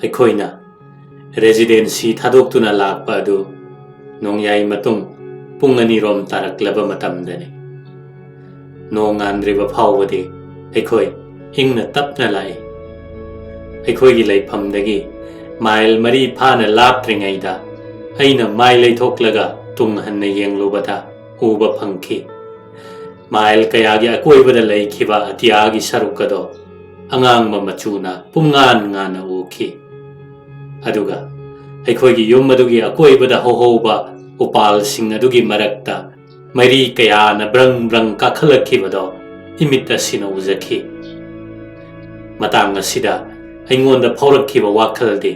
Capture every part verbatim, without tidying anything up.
ꯑꯩꯈꯣꯏꯅ ꯔꯦꯁꯤꯗꯦꯟꯁꯤ ꯊꯥꯗꯣꯛꯇꯨꯅ ꯂꯥꯛꯄ ꯑꯗꯨ ꯅꯣꯡꯌꯥꯏ ꯃꯇꯨꯡ ꯄꯨꯡ ꯑꯅꯤꯔꯣꯝ ꯇꯥꯔꯛꯂꯕ ꯃꯇꯝꯗꯅꯤ꯫ ꯅꯣꯡ ꯉꯥꯟꯗ꯭ꯔꯤꯕ ꯐꯥꯎꯕꯗꯤ ꯑꯩꯈꯣꯏ ꯏꯪꯅ ꯇꯞꯅ ꯂꯥꯛꯏ꯫ ꯑꯩꯈꯣꯏꯒꯤ ꯂꯩꯐꯝꯗꯒꯤ ꯃꯥꯏꯜ ꯃꯔꯤ ꯐꯥꯅ ꯂꯥꯞꯇ꯭ꯔꯤꯉꯩꯗ ꯑꯩꯅ ꯃꯥꯏ ꯂꯩꯊꯣꯛꯂꯒ ꯇꯨꯡ ꯍꯟꯅ ꯌꯦꯡꯂꯨꯕꯗ ꯎꯕ ꯐꯪꯈꯤ꯫ ꯃꯥꯏꯜ ꯀꯌꯥꯒꯤ ꯑꯀꯣꯏꯕꯗ ꯂꯩꯈꯤꯕ ꯑꯇꯤꯌꯥꯒꯤ ꯁꯔꯨꯛ ꯑꯗꯣ ꯑꯉꯥꯡꯕ ꯃꯆꯨꯅ ꯄꯨꯡꯉꯥꯟ ꯉꯥꯟꯅ ꯎꯈꯤ꯫ ꯑꯗꯨꯒ ꯑꯩꯈꯣꯏꯒꯤ ꯌꯨꯝ ꯑꯗꯨꯒꯤ ꯑꯀꯣꯏꯕꯗ ꯍꯧꯍꯧꯕ ꯎꯄꯥꯜꯁꯤꯡ ꯑꯗꯨꯒꯤ ꯃꯔꯛꯇ ꯃꯩꯔꯤ ꯀꯌꯥꯅ ꯕ꯭ꯔꯪ ꯕ꯭ꯔꯪ ꯀꯥꯈꯠꯂꯛꯈꯤꯕꯗꯣ ꯏꯃꯤꯠ ꯑꯁꯤꯅ ꯎꯖꯈꯤ꯫ ꯃꯇꯥꯡ ꯑꯁꯤꯗ ꯑꯩꯉꯣꯟꯗ ꯐꯥꯎꯔꯛꯈꯤꯕ ꯋꯥꯈꯜꯗꯤ,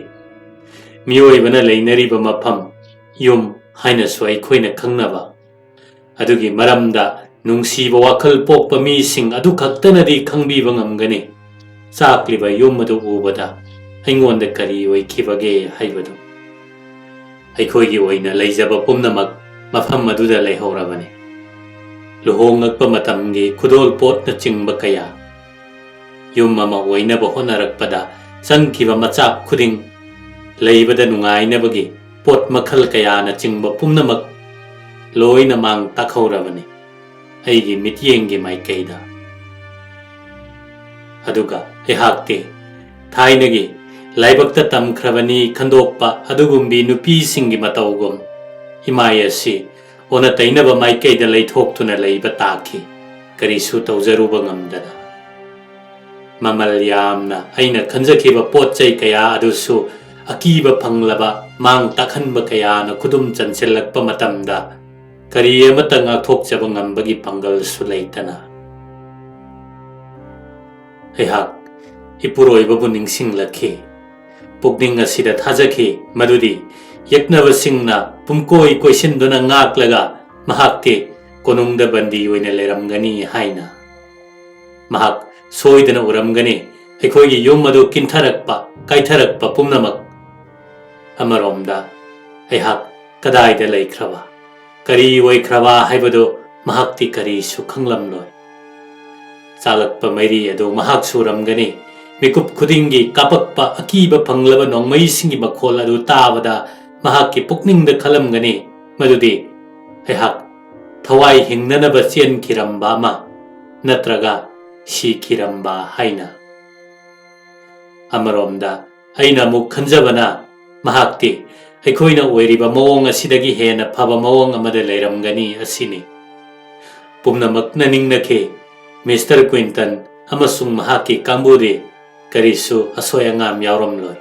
ꯃꯤꯑꯣꯏꯕꯅ ꯂꯩꯅꯔꯤꯕ ꯃꯐꯝ, ꯌꯨꯝ ꯍꯥꯏꯅꯁꯨ ꯑꯩꯈꯣꯏꯅ ꯈꯪꯅꯕ, ꯑꯗꯨꯒꯤ ꯃꯔꯝꯗ ꯅꯨꯡꯁꯤꯕ ꯋꯥꯈꯜ ꯄꯣꯛꯄ ꯃꯤꯁꯤꯡ ꯑꯗꯨ ꯈꯛꯇꯅꯗꯤ ꯈꯪꯕꯤꯕ ꯉꯝꯒꯅꯤ꯫ ꯆꯥꯛꯂꯤꯕ ꯌꯨꯝ ꯑꯗꯨ ꯎꯕꯗ ꯑꯩꯉꯣꯟꯗ ꯀꯔꯤ ꯑꯣꯏꯈꯤꯕꯒꯦ ꯍꯥꯏꯕꯗꯨ꯫ ꯑꯩꯈꯣꯏꯒꯤ ꯑꯣꯏꯅ ꯂꯩꯖꯕ ꯄꯨꯝꯅꯃꯛ ꯃꯐꯝ ꯑꯗꯨꯗ ꯂꯩꯍꯧꯔꯕꯅꯤ꯫ ꯂꯨꯍꯣꯡꯂꯛꯄ ꯃꯇꯝꯒꯤ ꯈꯨꯗꯣꯜ ꯄꯣꯠꯅꯆꯤꯡꯕ ꯀꯌꯥ, ꯌꯨꯝ ꯑꯃ ꯑꯣꯏꯅꯕ ꯍꯣꯠꯅꯔꯛꯄꯗ ꯆꯪꯈꯤꯕ ꯃꯆꯥꯛ ꯈꯨꯗꯤꯡ, ꯂꯩꯕꯗ ꯅꯨꯡꯉꯥꯏꯅꯕꯒꯤ ꯄꯣꯠ ꯃꯈꯜ ꯀꯌꯥꯅꯆꯤꯡꯕ ꯄꯨꯝꯅꯃꯛ ꯂꯣꯏꯅ ꯃꯥꯡ ꯇꯥꯛꯍꯧꯔꯕꯅꯤ ꯑꯩꯒꯤ ꯃꯤꯠꯌꯦꯡꯒꯤ ꯃꯥꯏꯀꯩꯗ꯫ ꯑꯗꯨꯒ ꯑꯩꯍꯥꯛꯇꯤ ꯊꯥꯏꯅꯒꯤ ꯂꯥꯏꯕꯛꯇ ꯇꯝꯈ꯭ꯔꯕꯅꯤ ꯈꯟꯗꯣꯛꯄ ꯑꯗꯨꯒꯨꯝꯕꯤ ꯅꯨꯄꯤꯁꯤꯡꯒꯤ ꯃꯇꯧꯒꯨꯝ ꯏꯃꯥꯏ ꯑꯁꯤ ꯑꯣꯟꯅ ꯇꯩꯅꯕ ꯃꯥꯏꯀꯩꯗ ꯂꯩꯊꯣꯛꯇꯨꯅ ꯂꯩꯕ ꯇꯥꯈꯤ, ꯀꯔꯤꯁꯨ ꯇꯧꯖꯔꯨꯕ ꯉꯝꯗꯅ꯫ ꯃꯃꯜ ꯌꯥꯝꯅ ꯑꯩꯅ ꯈꯟꯖꯈꯤꯕ ꯄꯣꯠ ꯆꯩ ꯀꯌꯥ ꯑꯗꯨꯁꯨ ꯑꯀꯤꯕ ꯐꯪꯂꯕ ꯃꯥꯡ ꯇꯥꯛꯍꯟꯕ ꯀꯌꯥꯅ ꯈꯨꯗꯨꯝ ꯆꯟꯁꯤꯜꯂꯛꯄ ꯃꯇꯝꯗ ꯀꯔꯤ ꯑꯃꯠꯇ ꯉꯥꯛꯊꯣꯛꯆꯕ ꯉꯝꯕꯒꯤ ꯄꯥꯡꯒꯜꯁꯨ ꯂꯩꯇꯅ꯫ ꯑꯩꯍꯥꯛ ꯏꯄꯨꯔꯣꯏꯕꯕꯨ ꯅꯤꯡꯁꯤꯡꯂꯛꯈꯤ꯫ ꯄꯨꯛꯅꯤꯡ ꯑꯁꯤꯗ ꯊꯥꯖꯈꯤ ꯃꯗꯨꯗꯤ ꯌꯦꯛꯅꯕꯁꯤꯡꯅ ꯄꯨꯝꯀꯣꯏ ꯀꯣꯏꯁꯤꯟꯗꯨꯅ ꯉꯥꯛꯂꯒ ꯃꯍꯥꯛꯇꯤ ꯀꯣꯅꯨꯡꯗ ꯕꯟꯗꯤ ꯑꯣꯏꯅ ꯂꯩꯔꯝꯒꯅꯤ ꯍꯥꯏꯅ꯫ ꯃꯍꯥꯛ ꯁꯣꯏꯗꯅ ꯎꯔꯝꯒꯅꯤ ꯑꯩꯈꯣꯏꯒꯤ ꯌꯨꯝ ꯑꯗꯨ ꯀꯤꯟꯊꯔꯛꯄ, ꯀꯥꯏꯊꯔꯛꯄ ꯄꯨꯝꯅꯃꯛ꯫ ꯑꯃꯔꯣꯝꯗ ꯑꯩꯍꯥꯛ ꯀꯗꯥꯏꯗ ꯂꯩꯈ꯭ꯔꯕ, ꯀꯔꯤ ꯑꯣꯏꯈ꯭ꯔꯕ ꯍꯥꯏꯕꯗꯨ ꯃꯍꯥꯛꯇꯤ ꯀꯔꯤꯁꯨ ꯈꯪꯂꯝꯂꯣꯏ꯫ ꯆꯥꯂꯛꯄ ꯃꯩꯔꯤ ꯑꯗꯨ ꯃꯍꯥꯛ ꯁꯨꯔꯝꯒꯅꯤ, ꯃꯤꯀꯨꯞ ꯈꯨꯗꯤꯡꯒꯤ ꯀꯥꯞꯄꯛꯄ ꯑꯀꯤꯕ ꯐꯪꯂꯕ ꯅꯣꯡꯃꯩꯁꯤꯡꯒꯤ ꯃꯈꯣꯜ ꯑꯗꯨ ꯇꯥꯕꯗ ꯃꯍꯥꯛꯀꯤ ꯄꯨꯛꯅꯤꯡꯗ ꯈꯜꯂꯝꯒꯅꯤ ꯃꯗꯨꯗꯤ ꯑꯩꯍꯥꯛ ꯊꯋꯥꯏ ꯍꯤꯡꯅꯅꯕ ꯆꯦꯟꯈꯤꯔꯝꯕ ꯑꯃ ꯅꯠꯇ꯭ꯔꯒ ꯁꯤꯈꯤꯔꯝꯕ ꯍꯥꯏꯅ꯫ ꯑꯃꯔꯣꯝꯗ ꯑꯩꯅ ꯑꯃꯨꯛ ꯈꯟꯖꯕꯅ ꯃꯍꯥꯛꯇꯤ ꯑꯩꯈꯣꯏꯅ ꯑꯣꯏꯔꯤꯕ ꯃꯑꯣꯡ ꯑꯁꯤꯗꯒꯤ ꯍꯦꯟꯅ ꯐꯕ ꯃꯑꯣꯡ ꯑꯃꯗ ꯂꯩꯔꯝꯒꯅꯤ ꯑꯁꯤꯅꯤ꯫ ꯄꯨꯝꯅꯃꯛꯅ ꯅꯤꯡꯅꯈꯤ꯫ ꯃꯤꯁꯇꯔ ꯀ꯭ꯋꯤꯟꯇꯟ ꯑꯃꯁꯨꯡ ꯃꯍꯥꯛꯀꯤ ꯀꯥꯡꯕꯨꯗꯤ ꯀꯔꯤꯁꯨ ꯑꯁꯣꯏ ꯑꯉꯥꯝ ꯌꯥꯎꯔꯝꯂꯣꯏ꯫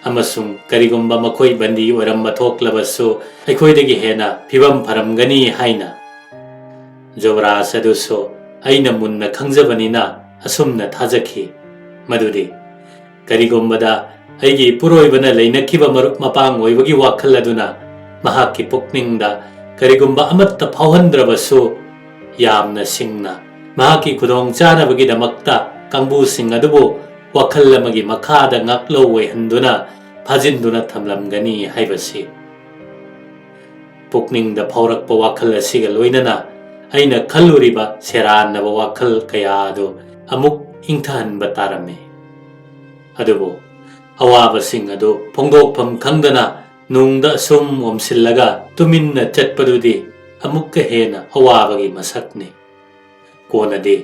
ꯑꯃꯁꯨꯡ ꯀꯔꯤꯒꯨꯝꯕ ꯃꯈꯣꯏ ꯕꯟꯗꯤ ꯑꯣꯏꯔꯝꯕ ꯊꯣꯛꯂꯕꯁꯨ ꯑꯩꯈꯣꯏꯗꯒꯤ ꯍꯦꯟꯅ ꯐꯤꯕꯝ ꯐꯔꯝꯒꯅꯤ ꯍꯥꯏꯅ꯫ ꯖꯣꯕꯔꯥꯖ ꯑꯗꯨꯁꯨ ꯑꯩꯅ ꯃꯨꯟꯅ ꯈꯪꯖꯕꯅꯤꯅ ꯑꯁꯨꯝꯅ ꯊꯥꯖꯈꯤ ꯃꯗꯨꯗꯤ ꯀꯔꯤꯒꯨꯝꯕꯗ ꯑꯩꯒꯤ ꯏꯄꯨꯔꯣꯏꯕꯅ ꯂꯩꯅꯈꯤꯕ ꯃꯔꯨꯞ ꯃꯄꯥꯡ ꯑꯣꯏꯕꯒꯤ ꯋꯥꯈꯜ ꯑꯗꯨꯅ ꯃꯍꯥꯛꯀꯤ ꯄꯨꯛꯅꯤꯡꯗ ꯀꯔꯤꯒꯨꯝꯕ ꯑꯃꯠꯇ ꯐꯥꯎꯍꯟꯗ꯭ꯔꯕꯁꯨ ꯌꯥꯝꯅ ꯁꯤꯡꯅ ꯃꯍꯥꯛꯀꯤ ꯈꯨꯗꯣꯡ ꯆꯥꯅꯕꯒꯤꯗꯃꯛꯇ ꯀꯥꯡꯕꯨꯁꯤꯡ ꯑꯗꯨꯕꯨ ꯋꯥꯈꯜ ꯑꯃꯒꯤ ꯃꯈꯥꯗ ꯉꯥꯛꯂꯧ ꯑꯣꯏꯍꯟꯗꯨꯅ ꯐꯥꯖꯤꯟꯗꯨꯅ ꯊꯝꯂꯝꯒꯅꯤ ꯍꯥꯏꯕꯁꯤ꯫ ꯄꯨꯛꯅꯤꯡꯗ ꯐꯥꯎꯔꯛꯄ ꯋꯥꯈꯜ ꯑꯁꯤꯒ ꯂꯣꯏꯅꯅ ꯑꯩꯅ ꯈꯜꯂꯨꯔꯤꯕ ꯁꯦꯔꯥꯟꯅꯕ ꯋꯥꯈꯜ ꯀꯌꯥ ꯑꯗꯨ ꯑꯃꯨꯛ ꯏꯪꯊꯍꯟꯕ ꯇꯥꯔꯝꯃꯤ꯫ ꯑꯗꯨꯕꯨ ꯑꯋꯥꯕꯁꯤꯡ ꯑꯗꯨ ꯐꯣꯡꯗꯣꯛꯐꯝ ꯈꯪꯗꯅ ꯅꯨꯡꯗ ꯑꯁꯨꯝ ꯑꯣꯝꯁꯤꯜꯂꯒ ꯇꯨꯃꯤꯟꯅ ꯆꯠꯄꯗꯨꯗꯤ ꯑꯃꯨꯛꯀ ꯍꯦꯟꯅ ꯑꯋꯥꯕꯒꯤ ꯃꯁꯛꯅꯤ꯫ ꯀꯣꯟꯅꯗꯤ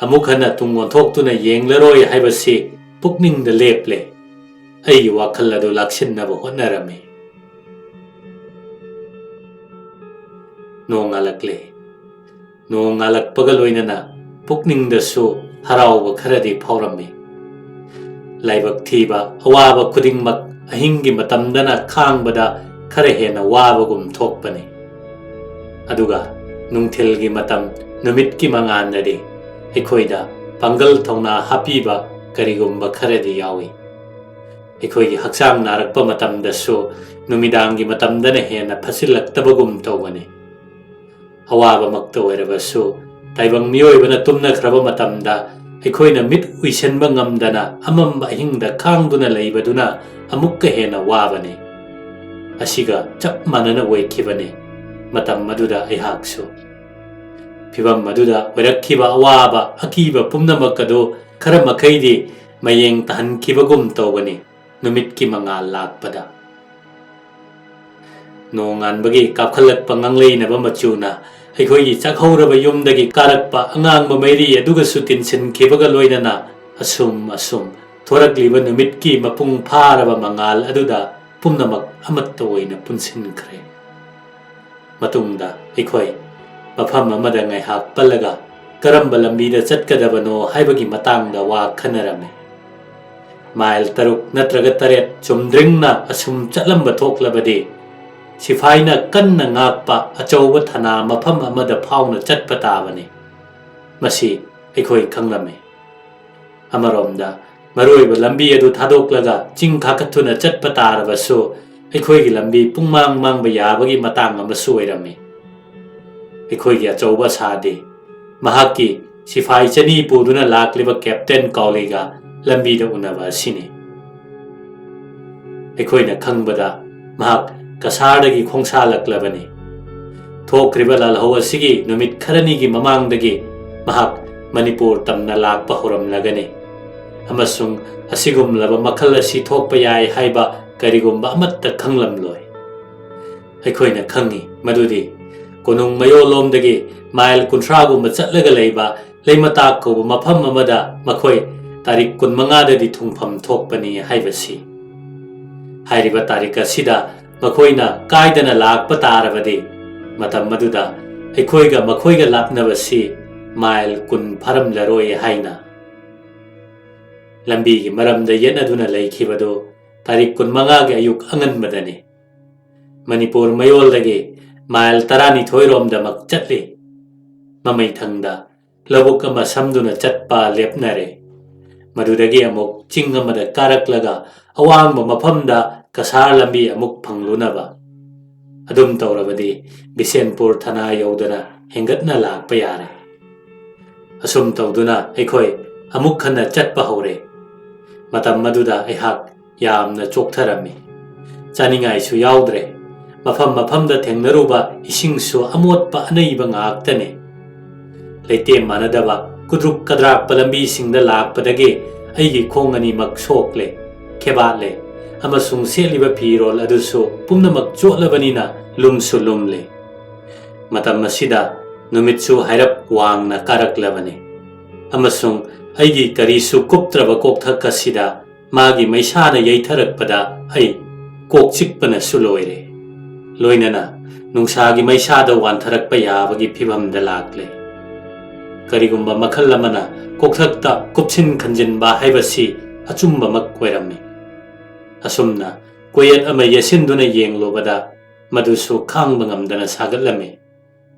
ꯑꯃꯨꯛ ꯍꯟꯅ ꯇꯨꯡ ꯑꯣꯟꯊꯣꯛꯇꯨꯅ ꯌꯦꯡꯂꯔꯣꯏ ꯍꯥꯏꯕꯁꯤ ꯄꯨꯛꯅꯤꯡꯗ ꯂꯦꯞꯂꯦ꯫ ꯑꯩꯒꯤ ꯋꯥꯈꯜ ꯑꯗꯨ ꯂꯥꯛꯁꯤꯟꯅꯕ ꯍꯣꯠꯅꯔꯝꯃꯤ꯫ ꯅꯣꯡꯉꯥꯜꯂꯛꯂꯦ꯫ ꯅꯣꯡꯉꯥꯜꯂꯛꯄꯒ ꯂꯣꯏꯅꯅ ꯄꯨꯛꯅꯤꯡꯗꯁꯨ ꯍꯔꯥꯎꯕ ꯈꯔꯗꯤ ꯐꯥꯎꯔꯝꯃꯤ꯫ ꯂꯥꯏꯕꯛ ꯊꯤꯕ ꯑꯋꯥꯕ ꯈꯨꯗꯤꯡꯃꯛ ꯑꯍꯤꯡꯒꯤ ꯃꯇꯝꯗꯅ ꯈꯥꯡꯕꯗ ꯈꯔ ꯍꯦꯟꯅ ꯋꯥꯕꯒꯨꯝ ꯊꯣꯛꯄꯅꯤ꯫ ꯑꯗꯨꯒ ꯅꯨꯡꯊꯤꯜꯒꯤ ꯃꯇꯝ, ꯅꯨꯃꯤꯠꯀꯤ ꯃꯉꯥꯜꯅꯗꯤ ꯑꯩꯈꯣꯏꯗ ꯄꯥꯡꯒꯜ ꯊꯧꯅꯥ ꯍꯥꯞꯄꯤꯕ ꯀꯔꯤꯒꯨꯝꯕ ꯈꯔꯗꯤ ꯌꯥꯎꯏ꯫ ꯑꯩꯈꯣꯏꯒꯤ ꯍꯛꯆꯥꯡ ꯅꯥꯔꯛꯄ ꯃꯇꯝꯗꯁꯨ ꯅꯨꯃꯤꯗꯥꯡꯒꯤ ꯃꯇꯝꯗꯅ ꯍꯦꯟꯅ ꯐꯠꯁꯤꯜꯂꯛꯇꯕꯒꯨꯝ ꯇꯧꯕꯅꯤ꯫ ꯑꯋꯥꯕꯃꯛꯇ ꯑꯣꯏꯔꯕꯁꯨ, ꯇꯥꯏꯕꯪ ꯃꯤꯑꯣꯏꯕꯅ ꯇꯨꯝꯅꯈ꯭ꯔꯕ ꯃꯇꯝꯗ ꯑꯩꯈꯣꯏꯅ ꯃꯤꯠ ꯎꯏꯁꯤꯟꯕ ꯉꯝꯗꯅ ꯑꯃꯝꯕ ꯑꯍꯤꯡꯗ ꯈꯥꯡꯗꯨꯅ ꯂꯩꯕꯗꯨꯅ ꯑꯃꯨꯛꯀ ꯍꯦꯟꯅ ꯋꯥꯕꯅꯤ꯫ ꯑꯁꯤꯒ ꯆꯞ ꯃꯥꯟꯅꯅ ꯑꯣꯏꯈꯤꯕꯅꯤ ꯃꯇꯝ ꯑꯗꯨꯗ ꯑꯩꯍꯥꯛꯁꯨ꯫ ꯐꯤꯚꯝ ꯑꯗꯨꯗ ꯑꯣꯏꯔꯛꯈꯤꯕ ꯑꯋꯥꯕ, ꯑꯀꯤꯕ ꯄꯨꯝꯅꯃꯛ ꯑꯗꯨ ꯈꯔ ꯃꯈꯩꯗꯤ ꯃꯌꯦꯡ ꯇꯥꯍꯟꯈꯤꯕꯒꯨꯝ ꯇꯧꯕꯅꯤ ꯅꯨꯃꯤꯠꯀꯤ ꯃꯉꯥꯜ ꯂꯥꯛꯄꯗ꯫ ꯅꯣꯡꯉꯥꯟꯕꯒꯤ ꯀꯥꯞꯈꯠꯂꯛꯄ ꯉꯥꯡꯂꯩꯅꯕ ꯃꯆꯨꯅ ꯑꯩꯈꯣꯏꯒꯤ ꯆꯥꯛꯍꯧꯔꯕ ꯌꯨꯝꯗꯒꯤ ꯀꯥꯔꯛꯄ ꯑꯉꯥꯡꯕ ꯃꯩꯔꯤ ꯑꯗꯨꯒꯁꯨ ꯇꯤꯟꯁꯤꯟꯈꯤꯕꯒ ꯂꯣꯏꯅꯅ ꯑꯁꯨꯝ ꯑꯁꯨꯝ ꯊꯣꯔꯛꯂꯤꯕ ꯅꯨꯃꯤꯠꯀꯤ ꯃꯄꯨꯡ ꯐꯥꯔꯕ ꯃꯉꯥꯜ ꯑꯗꯨꯗ ꯄꯨꯝꯅꯃꯛ ꯑꯃꯠꯇ ꯑꯣꯏꯅ ꯄꯨꯟꯁꯤꯟꯈ꯭ꯔꯦ꯫ ꯃꯇꯨꯡꯗ ꯑꯩꯈꯣꯏ ꯃꯐꯝ ꯑꯃꯗ ꯉꯥꯏꯍꯥꯛ ꯄꯜꯂꯒ ꯀꯔꯝꯕ ꯂꯝꯕꯤꯗ ꯆꯠꯀꯗꯕꯅꯣ ꯍꯥꯏꯕꯒꯤ ꯃꯇꯥꯡꯗ ꯋꯥ ꯈꯟꯅꯔꯝꯃꯤ꯫ ꯃꯥꯏꯜ ꯇꯔꯨꯛ ꯅꯠꯇ꯭ꯔꯒ ꯇꯔꯦꯠ ꯆꯨꯝꯗ꯭ꯔꯤꯡꯅ ꯑꯁꯨꯝ ꯆꯠꯂꯝꯕ ꯊꯣꯛꯂꯕꯗꯤ, ꯁꯤꯐꯥꯏꯅ ꯀꯟꯅ ꯉꯥꯛꯄ ꯑꯆꯧꯕ ꯊꯅꯥ ꯃꯐꯝ ꯑꯃꯗ ꯐꯥꯎꯅ ꯆꯠꯄ ꯇꯥꯕꯅꯤ꯫ ꯃꯁꯤ ꯑꯩꯈꯣꯏ ꯈꯪꯂꯝꯃꯤ꯫ ꯑꯃꯔꯣꯝꯗ, ꯃꯔꯨꯑꯣꯏꯕ ꯂꯝꯕꯤ ꯑꯗꯨ ꯊꯥꯗꯣꯛꯂꯒ ꯆꯤꯡ ꯀꯥꯈꯠꯇꯨꯅ ꯆꯠꯄ ꯇꯥꯔꯕꯁꯨ, ꯑꯩꯈꯣꯏꯒꯤ ꯂꯝꯕꯤ ꯄꯨꯡꯃꯥꯡ ꯃꯥꯡꯕ ꯌꯥꯕꯒꯤ ꯃꯇꯥꯡ ꯑꯃꯁꯨ ꯑꯣꯏꯔꯝꯃꯤ꯫ ꯑꯩꯈꯣꯏꯒꯤ ꯑꯆꯧꯕ ꯑꯁꯥꯗꯤ ꯃꯍꯥꯛꯀꯤ ꯁꯤꯐꯥꯏ ꯆꯅꯤ ꯄꯨꯗꯨꯅ ꯂꯥꯛꯂꯤꯕ ꯀꯦꯞꯇꯦꯟ ꯀꯥꯎꯂꯤꯒ ꯂꯝꯕꯤꯗ ꯎꯅꯕ ꯑꯁꯤꯅꯤ꯫ ꯑꯩꯈꯣꯏꯅ ꯈꯪꯕꯗ, ꯃꯍꯥꯛ ꯀꯁꯥꯔꯗꯒꯤ ꯈꯣꯡꯁꯥꯜꯂꯛꯂꯕꯅꯤ꯫ ꯊꯣꯛꯈ꯭ꯔꯤꯕ ꯂꯥꯜꯍꯧ ꯑꯁꯤꯒꯤ ꯅꯨꯃꯤꯠ ꯈꯔꯅꯤꯒꯤ ꯃꯃꯥꯡꯗꯒꯤ ꯃꯍꯥꯛ ꯃꯅꯤꯄꯨꯔ ꯇꯝꯅ ꯂꯥꯛꯄ ꯍꯧꯔꯝꯂꯒꯅꯤ, ꯑꯃꯁꯨꯡ ꯑꯁꯤꯒꯨꯝꯂꯕ ꯃꯈꯜ ꯑꯁꯤ ꯊꯣꯛꯄ ꯌꯥꯏ ꯍꯥꯏꯕ ꯀꯔꯤꯒꯨꯝꯕ ꯑꯃꯠꯇ ꯈꯪꯂꯝꯂꯣꯏ꯫ ꯑꯩꯈꯣꯏꯅ ꯈꯪꯏ ꯃꯗꯨꯗꯤ ꯀꯣꯅꯨꯡ ꯃꯌꯣꯜꯂꯣꯝꯗꯒꯤ ꯃꯥꯏꯜ ꯀꯨꯟꯊ꯭ꯔꯥꯒꯨꯝꯕ ꯆꯠꯂꯒ ꯂꯩꯕ ꯂꯩꯃꯇꯥꯛ ꯀꯧꯕ ꯃꯐꯝ ꯑꯃꯗ ꯃꯈꯣꯏ ꯇꯥꯔꯤꯛ ꯀꯨꯟꯃꯉꯥꯗꯗꯤ ꯊꯨꯡꯐꯝ ꯊꯣꯛꯄꯅꯤ ꯍꯥꯏꯕꯁꯤ꯫ ꯍꯥꯏꯔꯤꯕ ꯇꯥꯔꯤꯛ ꯑꯁꯤꯗ ꯃꯈꯣꯏꯅ ꯀꯥꯏꯗꯅ ꯂꯥꯛꯄ ꯇꯥꯔꯕꯗꯤ, ꯃꯇꯝ ꯑꯗꯨꯗ ꯑꯩꯈꯣꯏꯒ ꯃꯈꯣꯏꯒ ꯂꯥꯞꯅꯕꯁꯤ ꯃꯥꯏꯜ ꯀꯨꯟ ꯐꯥꯔꯝꯂꯔꯣꯏ ꯍꯥꯏꯅ꯫ ꯂꯝꯕꯤꯒꯤ ꯃꯔꯝꯗ ꯌꯦꯠꯅꯗꯨꯅ ꯂꯩꯈꯤꯕꯗꯨ ꯇꯥꯔꯤꯛ ꯀꯨꯟꯃꯉꯥꯒꯤ ꯑꯌꯨꯛ ꯑꯉꯟꯕꯗꯅꯤ꯫ ꯃꯅꯤꯄꯨꯔ ꯃꯌꯣꯜꯗꯒꯤ ꯃꯥꯏꯜ ꯇꯔꯥꯅꯤꯊꯣꯏ ꯔꯣꯝꯗꯃꯛ ꯆꯠꯂꯤ꯫ ꯃꯃꯩꯊꯪꯗ ꯂꯧꯕꯨꯛ ꯑꯃ ꯁꯝꯗꯨꯅ ꯆꯠꯄ ꯂꯦꯞꯅꯔꯦ꯫ ꯃꯗꯨꯗꯒꯤ ꯑꯃꯨꯛ ꯆꯤꯡ ꯑꯃꯗ ꯀꯥꯔꯛꯂꯒ ꯑꯋꯥꯡꯕ ꯃꯐꯝꯗ ꯀꯁꯥꯔ ꯂꯝꯕꯤ ꯑꯃꯨꯛ ꯐꯪꯂꯨꯅꯕ꯫ ꯑꯗꯨꯝ ꯇꯧꯔꯕꯗꯤ ꯕꯤꯁꯦꯟꯄꯨꯔ ꯊꯅꯥ ꯌꯧꯗꯅ ꯍꯦꯟꯒꯠꯅ ꯂꯥꯛꯄ ꯌꯥꯔꯦ꯫ ꯑꯁꯨꯝ ꯇꯧꯗꯨꯅ ꯑꯩꯈꯣꯏ ꯑꯃꯨꯛ ꯍꯟꯅ ꯆꯠꯄ ꯍꯧꯔꯦ꯫ ꯃꯇꯝ ꯑꯗꯨꯗ ꯑꯩꯍꯥꯛ ꯌꯥꯝꯅ ꯆꯣꯛꯊꯔꯝꯃꯤ꯫ ꯆꯥꯅꯤꯡꯉꯥꯏꯁꯨ ꯌꯥꯎꯗ꯭ꯔꯦ꯫ ꯃꯐꯝ ꯃꯐꯝꯗ ꯊꯦꯡꯅꯔꯨꯕ ꯏꯁꯤꯡꯁꯨ ꯑꯃꯣꯠꯄ ꯑꯅꯩꯕ ꯉꯥꯛꯇꯅꯤ꯫ ꯂꯩꯇꯦꯝ ꯃꯥꯟꯅꯗꯕ ꯀꯨꯗ꯭ꯔꯨꯛ ꯀꯗ꯭ꯔꯥꯛꯄ ꯂꯝꯕꯤꯁꯤꯡꯗ ꯂꯥꯛꯄꯗꯒꯤ ꯑꯩꯒꯤ ꯈꯣꯡ ꯑꯅꯤꯃꯛ ꯁꯣꯛꯂꯦ, ꯈꯦꯕꯥꯠꯂꯦ, ꯑꯃꯁꯨꯡ ꯁꯦꯠꯂꯤꯕ ꯐꯤꯔꯣꯜ ꯑꯗꯨꯁꯨ ꯄꯨꯝꯅꯃꯛ ꯆꯣꯠꯂꯕꯅꯤꯅ ꯂꯨꯝꯁꯨ ꯂꯨꯝꯂꯦ꯫ ꯃꯇꯝ ꯑꯁꯤꯗ ꯅꯨꯃꯤꯠꯁꯨ ꯍꯥꯏꯔꯞ ꯋꯥꯡꯅ ꯀꯥꯔꯛꯂꯕꯅꯤ, ꯑꯃꯁꯨꯡ ꯑꯩꯒꯤ ꯀꯔꯤꯁꯨ ꯀꯨꯞꯇ꯭ꯔꯕ ꯀꯣꯛꯊꯛ ꯑꯁꯤꯗ ꯃꯥꯒꯤ ꯃꯩꯁꯥꯅ ꯌꯩꯊꯔꯛꯄꯗ ꯑꯩ ꯀꯣꯛ ꯆꯤꯛꯄꯅꯁꯨ ꯂꯣꯏꯔꯦ꯫ ꯂꯣꯏꯅꯅ ꯅꯨꯡꯁꯥꯒꯤ ꯃꯩꯁꯥꯗ ꯋꯥꯟꯊꯔꯛꯄ ꯌꯥꯕꯒꯤ ꯐꯤꯚꯝꯗ ꯂꯥꯛꯂꯦ꯫ ꯀꯔꯤꯒꯨꯝꯕ ꯃꯈꯜ ꯑꯃꯅ ꯀꯣꯛꯊꯛꯇ ꯀꯨꯞꯁꯤꯟ ꯈꯟꯖꯤꯟꯕ ꯍꯥꯏꯕꯁꯤ ꯑꯆꯨꯝꯕꯃꯛ ꯑꯣꯏꯔꯝꯃꯤ꯫ ꯑꯁꯨꯝꯅ ꯀꯣꯌꯦꯠ ꯑꯃ ꯌꯦꯠꯁꯤꯟꯗꯨꯅ ꯌꯦꯡꯂꯨꯕꯗ ꯃꯗꯨꯁꯨ ꯈꯥꯡꯕ ꯉꯝꯗꯅ ꯁꯥꯒꯠꯂꯝꯃꯤ꯫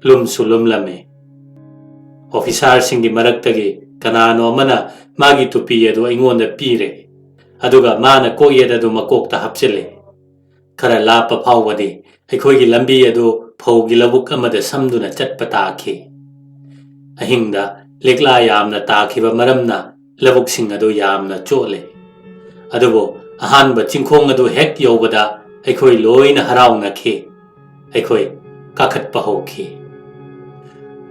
ꯂꯨꯝꯁꯨ ꯂꯨꯝꯂꯝꯃꯤ꯫ ꯑꯣꯐꯤꯁꯥꯔꯁꯤꯡꯒꯤ ꯃꯔꯛꯇꯒꯤ ꯀꯅꯥꯅꯣ ꯑꯃꯅ ꯃꯥꯒꯤ ꯇꯨꯄꯤ ꯑꯗꯨ ꯑꯩꯉꯣꯟꯗ ꯄꯤꯔꯦ, ꯑꯗꯨꯒ ꯃꯥꯅ ꯀꯣꯛꯌꯦꯠ ꯑꯗꯨ ꯃꯀꯣꯛꯇ ꯍꯥꯞꯆꯤꯜꯂꯦ꯫ ꯈꯔ ꯂꯥꯞꯄ ꯐꯥꯎꯕꯗꯤ ꯑꯩꯈꯣꯏꯒꯤ ꯂꯝꯕꯤ ꯑꯗꯨ ꯐꯧꯒꯤ ꯂꯧꯕꯨꯛ ꯑꯃꯗ ꯁꯝꯗꯨꯅ ꯆꯠꯄ ꯇꯥꯈꯤ꯫ ꯑꯍꯤꯡꯗ ꯂꯤꯛꯂꯥ ꯌꯥꯝꯅ ꯇꯥꯈꯤꯕ ꯃꯔꯝꯅ ꯂꯧꯕꯨꯛꯁꯤꯡ ꯑꯗꯨ ꯌꯥꯝꯅ ꯆꯣꯠꯂꯦ꯫ ꯑꯗꯨꯕꯨ ꯑꯍꯥꯟꯕ ꯆꯤꯡꯈꯣꯡ ꯑꯗꯨ ꯍꯦꯛ ꯌꯧꯕꯗ ꯑꯩꯈꯣꯏ ꯂꯣꯏꯅ ꯍꯔꯥꯎꯅꯈꯤ꯫ ꯑꯩꯈꯣꯏ ꯀꯥꯈꯠꯄ ꯍꯧꯈꯤ꯫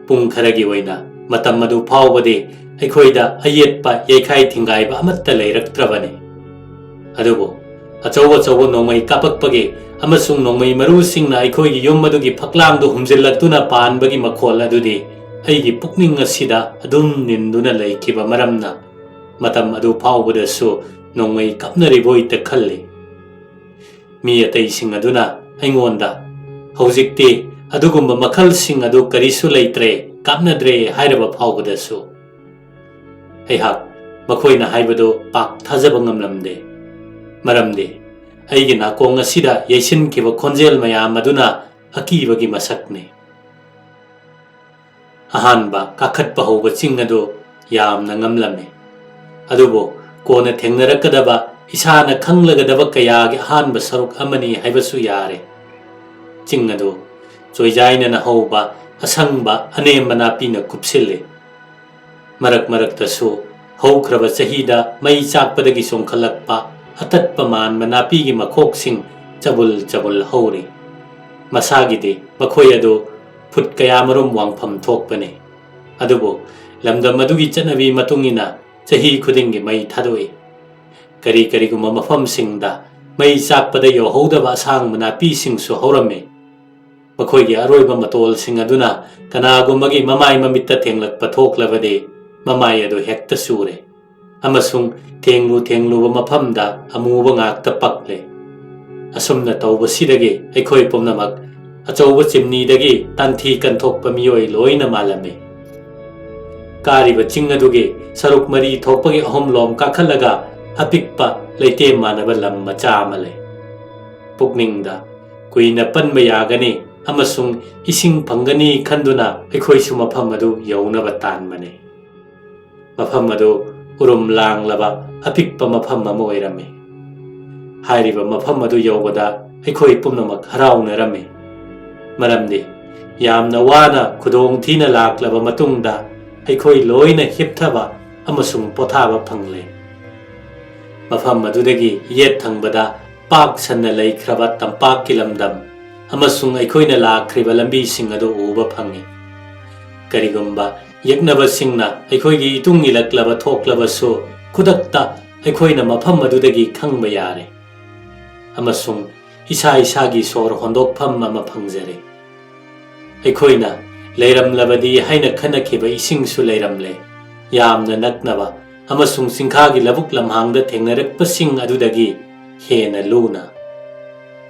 ꯄꯨꯡ ꯈꯔꯒꯤ ꯑꯣꯏꯅ ꯃꯇꯝ ꯑꯗꯨ ꯐꯥꯎꯕꯗꯤ ꯑꯩꯈꯣꯏꯗ ꯑꯌꯦꯠꯄ ꯌꯩꯈꯥꯏ ꯊꯤꯡꯒꯥꯏꯕ ꯑꯃꯠꯇ ꯂꯩꯔꯛꯇ꯭ꯔꯕꯅꯤ꯫ ꯑꯗꯨꯕꯨ ꯑꯆꯧ ꯑꯆꯧꯕ ꯅꯣꯡꯃꯩ ꯀꯥꯞꯄꯛꯄꯒꯤ ꯑꯃꯁꯨꯡ ꯅꯣꯡꯃꯩ ꯃꯔꯨꯁꯤꯡꯅ ꯑꯩꯈꯣꯏꯒꯤ ꯌꯨꯝ ꯑꯗꯨꯒꯤ ꯐꯛꯂꯥꯡꯗꯨ ꯍꯨꯝꯖꯤꯜꯂꯛꯇꯨꯅ ꯄꯥꯟꯕꯒꯤ ꯃꯈꯣꯜ ꯑꯗꯨꯗꯤ ꯑꯩꯒꯤ ꯄꯨꯛꯅꯤꯡ ꯑꯁꯤꯗ ꯑꯗꯨꯝ ꯅꯤꯟꯗꯨꯅ ꯂꯩꯈꯤꯕ ꯃꯔꯝꯅ ꯃꯇꯝ ꯑꯗꯨ ꯐꯥꯎꯕꯗꯁꯨ ꯅꯣꯡꯃꯩ ꯀꯥꯞꯅꯔꯤꯕꯣꯏꯇ ꯈꯜꯂꯤ꯫ ꯃꯤ ꯑꯇꯩꯁꯤꯡ ꯑꯗꯨꯅ ꯑꯩꯉꯣꯟꯗ, "ꯍꯧꯖꯤꯛꯇꯤ ꯑꯗꯨꯒꯨꯝꯕ ꯃꯈꯜꯁꯤꯡ ꯑꯗꯨ ꯀꯔꯤꯁꯨ ꯂꯩꯇ꯭ꯔꯦ, ꯀꯥꯞꯅꯗ꯭ꯔꯦ" ꯍꯥꯏꯔꯕ ꯐꯥꯎꯕꯗꯁꯨ ꯑꯩꯍꯥꯛ ꯃꯈꯣꯏꯅ ꯍꯥꯏꯕꯗꯨ ꯄꯥꯛ ꯊꯥꯖꯕ ꯉꯝꯂꯝꯗꯦ꯫ ꯃꯔꯝꯗꯤ ꯑꯩꯒꯤ ꯅꯥꯀꯣꯡ ꯑꯁꯤꯗ ꯌꯩꯁꯤꯟꯈꯤꯕ ꯈꯣꯟꯖꯦꯜ ꯃꯌꯥꯝ ꯑꯗꯨꯅ ꯑꯀꯤꯕꯒꯤ ꯃꯁꯛꯅꯤ꯫ ꯑꯍꯥꯟꯕ ꯀꯥꯈꯠꯄ ꯍꯧꯕ ꯆꯤꯡ ꯑꯗꯨ ꯌꯥꯝꯅ ꯉꯝꯂꯝꯃꯤ꯫ ꯑꯗꯨꯕꯨ ꯀꯣꯟꯅ ꯊꯦꯡꯅꯔꯛꯀꯗꯕ ꯏꯁꯥꯅ ꯈꯪꯂꯒꯗꯕ ꯀꯌꯥꯒꯤ ꯑꯍꯥꯟꯕ ꯁꯔꯨꯛ ꯑꯃꯅꯤ ꯍꯥꯏꯕꯁꯨ ꯌꯥꯔꯦ꯫ ꯆꯤꯡ ꯑꯗꯨ ꯆꯣꯏꯖꯥꯏꯅꯅ ꯍꯧꯕ ꯑꯁꯪꯕ ꯑꯅꯦꯝꯕ ꯅꯥꯄꯤꯅ ꯀꯨꯞꯁꯤꯜꯂꯤ꯫ ꯃꯔꯛ ꯃꯔꯛꯇꯁꯨ ꯍꯧꯈ꯭ꯔꯕ ꯆꯍꯤꯗ ꯃꯩ ꯆꯥꯛꯄꯗꯒꯤ ꯆꯣꯡꯈꯠꯂꯛꯄ ꯑꯇꯠꯄ ꯃꯥꯟꯕ ꯅꯥꯄꯤꯒꯤ ꯃꯈꯣꯛꯁꯤꯡ ꯆꯕꯨꯜ ꯆꯕꯨꯜ ꯍꯧꯔꯤ꯫ ꯃꯁꯥꯒꯤꯗꯤ ꯃꯈꯣꯏ ꯑꯗꯨ ꯐꯨꯠ ꯀꯌꯥꯃꯔꯨꯝ ꯋꯥꯡꯐꯝ ꯊꯣꯛꯄꯅꯤ꯫ ꯑꯗꯨꯕꯨ ꯂꯝꯗꯝ ꯑꯗꯨꯒꯤ ꯆꯠꯅꯕꯤ ꯃꯇꯨꯡ ꯏꯟꯅ ꯆꯍꯤ ꯈꯨꯗꯤꯡꯒꯤ ꯃꯩ ꯊꯥꯗꯣꯛꯏ꯫ ꯀꯔꯤ ꯀꯔꯤꯒꯨꯝꯕ ꯃꯐꯝꯁꯤꯡꯗ ꯃꯩ ꯆꯥꯛꯄꯗ ꯌꯧꯍꯧꯗꯕ ꯑꯁꯥꯡꯕ ꯅꯥꯄꯤꯁꯤꯡꯁꯨ ꯍꯧꯔꯝꯃꯤ꯫ ꯃꯈꯣꯏꯒꯤ ꯑꯔꯣꯏꯕ ꯃꯇꯣꯜꯁꯤꯡ ꯑꯗꯨꯅ ꯀꯅꯥꯒꯨꯝꯕꯒꯤ ꯃꯃꯥꯏ ꯃꯃꯤꯠꯇ ꯊꯦꯡꯂꯛꯄ ꯊꯣꯛꯂꯕꯗꯤ ꯃꯃꯥꯏ ꯑꯗꯨ ꯍꯦꯛꯇ ꯆꯨꯔꯦ ꯑꯃꯁꯨꯡ ꯊꯦꯡꯂꯨ ꯊꯦꯡꯂꯨꯕ ꯃꯐꯝꯗ ꯑꯃꯨꯕ ꯉꯥꯛꯇ ꯄꯛꯂꯦ꯫ ꯑꯁꯨꯝꯅ ꯇꯧꯕꯁꯤꯗꯒꯤ ꯑꯩꯈꯣꯏ ꯄꯨꯝꯅꯃꯛ ꯑꯆꯧꯕ ꯆꯤꯝꯅꯤꯗꯒꯤ ꯇꯟꯊꯤ ꯀꯟꯊꯣꯛꯄ ꯃꯤꯑꯣꯏ ꯂꯣꯏꯅ ꯃꯥꯜꯂꯝꯃꯤ꯫ ꯀꯥꯔꯤꯕ ꯆꯤꯡ ꯑꯗꯨꯒꯤ ꯁꯔꯨꯛ ꯃꯔꯤ ꯊꯣꯛꯄꯒꯤ ꯑꯍꯨꯝꯂꯣꯝ ꯀꯥꯈꯠꯂꯒ ꯑꯄꯤꯛꯄ ꯂꯩꯇꯦꯝ ꯃꯥꯟꯅꯕ ꯂꯝ ꯃꯆꯥ ꯑꯃ ꯂꯩ꯫ ꯄꯨꯛꯅꯤꯡꯗ ꯀꯨꯏꯅ ꯄꯟꯕ ꯌꯥꯒꯅꯤ ꯑꯃꯁꯨꯡ ꯏꯁꯤꯡ ꯐꯪꯒꯅꯤ ꯈꯟꯗꯨꯅ ꯑꯩꯈꯣꯏꯁꯨ ꯃꯐꯝ ꯑꯗꯨ ꯌꯧꯅꯕ ꯇꯥꯟꯕꯅꯤ꯫ ꯃꯐꯝ ꯑꯗꯨ ꯎꯔꯨꯝ ꯂꯥꯡꯂꯕ ꯑꯄꯤꯛꯄ ꯃꯐꯝ ꯑꯃ ꯑꯣꯏꯔꯝꯃꯤ꯫ ꯍꯥꯏꯔꯤꯕ ꯃꯐꯝ ꯑꯗꯨ ꯌꯧꯕꯗ ꯑꯩꯈꯣꯏ ꯄꯨꯝꯅꯃꯛ ꯍꯔꯥꯎꯅꯔꯝꯃꯤ, ꯃꯔꯝꯗꯤ ꯌꯥꯝꯅ ꯋꯥꯅ ꯈꯨꯗꯣꯡ ꯊꯤꯅ ꯂꯥꯛꯂꯕ ꯃꯇꯨꯡꯗ ꯑꯩꯈꯣꯏ ꯂꯣꯏꯅ ꯍꯤꯞꯊꯕ ꯑꯃꯁꯨꯡ ꯄꯣꯊꯥꯕ ꯐꯪꯂꯦ꯫ ꯃꯐꯝ ꯑꯗꯨꯗꯒꯤ ꯌꯦꯠ ꯊꯪꯕꯗ ꯄꯥꯛ ꯁꯟꯅ ꯂꯩꯈ꯭ꯔꯕ ꯇꯝꯄꯥꯛꯀꯤ ꯂꯝꯗꯝ ꯑꯃꯁꯨꯡ ꯑꯩꯈꯣꯏꯅ ꯂꯥꯛꯈ꯭ꯔꯤꯕ ꯂꯝꯕꯤꯁꯤꯡ ꯑꯗꯨ ꯎꯕ ꯐꯪꯏ꯫ ꯀꯔꯤꯒꯨꯝꯕ ꯌꯦꯛꯅꯕꯁꯤꯡꯅ ꯑꯩꯈꯣꯏꯒꯤ ꯏꯇꯨꯡ ꯏꯜꯂꯛꯂꯕ ꯊꯣꯛꯂꯕꯁꯨ, ꯈꯨꯗꯛꯇ ꯑꯩꯈꯣꯏꯅ ꯃꯐꯝ ꯑꯗꯨꯗꯒꯤ ꯈꯪꯕ ꯌꯥꯔꯦ ꯑꯃꯁꯨꯡ ꯏꯁꯥ ꯏꯁꯥꯒꯤ ꯁꯣꯔ ꯍꯣꯟꯗꯣꯛꯐꯝ ꯑꯃ ꯐꯪꯖꯔꯦ꯫ ꯑꯩꯈꯣꯏꯅ ꯂꯩꯔꯝꯂꯕꯗꯤ ꯍꯥꯏꯅ ꯈꯟꯅꯈꯤꯕ ꯏꯁꯤꯡꯁꯨ ꯂꯩꯔꯝꯂꯦ, ꯌꯥꯝꯅ ꯅꯛꯅꯕ ꯑꯃꯁꯨꯡ ꯆꯤꯡꯈꯥꯒꯤ ꯂꯧꯕꯨꯛ ꯂꯝꯍꯥꯡꯗ ꯊꯦꯡꯅꯔꯛꯄꯁꯤꯡ ꯑꯗꯨꯗꯒꯤ ꯍꯦꯟꯅ ꯂꯨꯅ꯫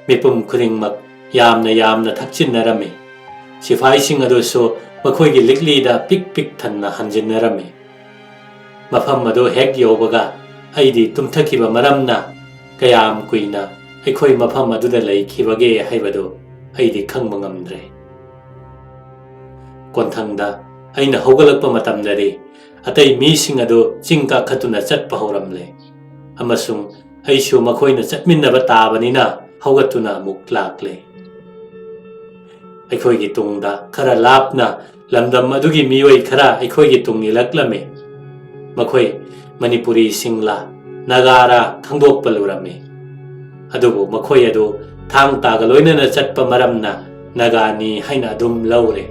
ꯃꯤꯄꯨꯝ ꯈꯨꯗꯤꯡꯃꯛ ꯌꯥꯝꯅ ꯌꯥꯝꯅ ꯊꯛꯆꯤꯟꯅꯔꯝꯃꯤ꯫ ꯁꯤꯐꯥꯏꯁꯤꯡ ꯑꯗꯨꯁꯨ ꯃꯈꯣꯏꯒꯤ ꯂꯤꯛꯂꯤꯗ ꯄꯤꯛ ꯄꯤꯛ ꯊꯟꯅ ꯍꯟꯖꯤꯟꯅꯔꯝꯃꯤ꯫ ꯃꯐꯝ ꯑꯗꯨ ꯍꯦꯛ ꯌꯧꯕꯒ ꯑꯩꯗꯤ ꯇꯨꯝꯊꯈꯤꯕ ꯃꯔꯝꯅ ꯀꯌꯥꯝ ꯀꯨꯏꯅ ꯑꯩꯈꯣꯏ ꯃꯐꯝ ꯑꯗꯨꯗ ꯂꯩꯈꯤꯕꯒꯦ ꯍꯥꯏꯕꯗꯨ ꯑꯩꯗꯤ ꯈꯪꯕ ꯉꯝꯗ꯭ꯔꯦ꯫ ꯀꯣꯟꯊꯪꯗ ꯑꯩꯅ ꯍꯧꯒꯠꯂꯛꯄ ꯃꯇꯝꯗꯗꯤ ꯑꯇꯩ ꯃꯤꯁꯤꯡ ꯑꯗꯨ ꯆꯤꯡ ꯀꯥꯈꯠꯇꯨꯅ ꯆꯠꯄ ꯍꯧꯔꯝꯂꯦ ꯑꯃꯁꯨꯡ ꯑꯩꯁꯨ ꯃꯈꯣꯏꯅ ꯆꯠꯃꯤꯟꯅꯕ ꯇꯥꯕꯅꯤꯅ ꯍꯧꯒꯠꯇꯨꯅ ꯑꯃꯨꯛ ꯂꯥꯛꯂꯦ꯫ ꯑꯩꯈꯣꯏꯒꯤ ꯇꯨꯡꯗ ꯈꯔ ꯂꯥꯞꯅ ꯂꯝꯗꯝ ꯑꯗꯨꯒꯤ ꯃꯤꯑꯣꯏ ꯈꯔ ꯑꯩꯈꯣꯏꯒꯤ ꯇꯨꯡ ꯏꯜꯂꯛꯂꯝꯃꯤ꯫ ꯃꯈꯣꯏ ꯃꯅꯤꯄꯨꯔꯤꯁꯤꯡꯂꯥ ꯅꯥꯒꯥꯔꯥ ꯈꯪꯗꯣꯛꯄ ꯂꯨꯔꯝꯃꯤ꯫ ꯑꯗꯨꯕꯨ ꯃꯈꯣꯏ ꯑꯗꯨ ꯊꯥꯡ ꯇꯥꯒ ꯂꯣꯏꯅꯅ ꯆꯠꯄ ꯃꯔꯝꯅ ꯅꯥꯒꯥꯅꯤ ꯍꯥꯏꯅ ꯑꯗꯨꯝ ꯂꯧꯔꯦ꯫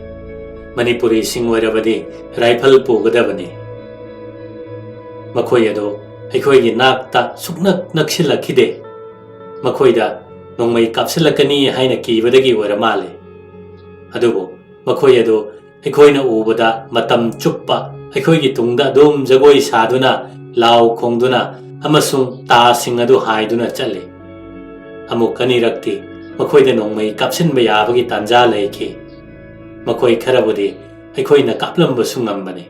ꯃꯅꯤꯄꯨꯔꯤꯁꯤꯡ ꯑꯣꯏꯔꯕꯗꯤ ꯔꯥꯏꯐꯜ ꯄꯨꯒꯗꯕꯅꯤ꯫ ꯃꯈꯣꯏ ꯑꯗꯨ ꯑꯩꯈꯣꯏꯒꯤ ꯅꯥꯛꯇ ꯁꯨꯛꯅꯛ ꯅꯛꯁꯤꯜꯂꯛꯈꯤꯗꯦ꯫ ꯃꯈꯣꯏꯗ ꯅꯣꯡꯃꯩ ꯀꯥꯞꯁꯤꯜꯂꯛꯀꯅꯤ ꯍꯥꯏꯅ ꯀꯤꯕꯗꯒꯤ ꯑꯣꯏꯔ ꯃꯥꯜꯂꯦ꯫ ꯑꯗꯨꯕꯨ ꯃꯈꯣꯏ ꯑꯗꯨ ꯑꯩꯈꯣꯏꯅ ꯎꯕꯗ ꯃꯇꯝ ꯆꯨꯞꯄ ꯑꯩꯈꯣꯏꯒꯤ ꯇꯨꯡꯗ ꯑꯗꯨꯝ ꯖꯒꯣꯏ ꯁꯥꯗꯨꯅ, ꯂꯥꯎ ꯈꯣꯡꯗꯨꯅ ꯑꯃꯁꯨꯡ ꯇꯥꯁꯤꯡ ꯑꯗꯨ ꯍꯥꯏꯗꯨꯅ ꯆꯠꯂꯤ꯫ ꯑꯃꯨꯛ ꯑꯅꯤꯔꯛꯇꯤ ꯃꯈꯣꯏꯗ ꯅꯣꯡꯃꯩ ꯀꯥꯞꯁꯤꯟꯕ ꯌꯥꯕꯒꯤ ꯇꯥꯟꯖꯥ ꯂꯩꯈꯤ꯫ ꯃꯈꯣꯏ ꯈꯔꯕꯨꯗꯤ ꯑꯩꯈꯣꯏꯅ ꯀꯥꯞꯂꯝꯕꯁꯨ ꯉꯝꯕꯅꯤ꯫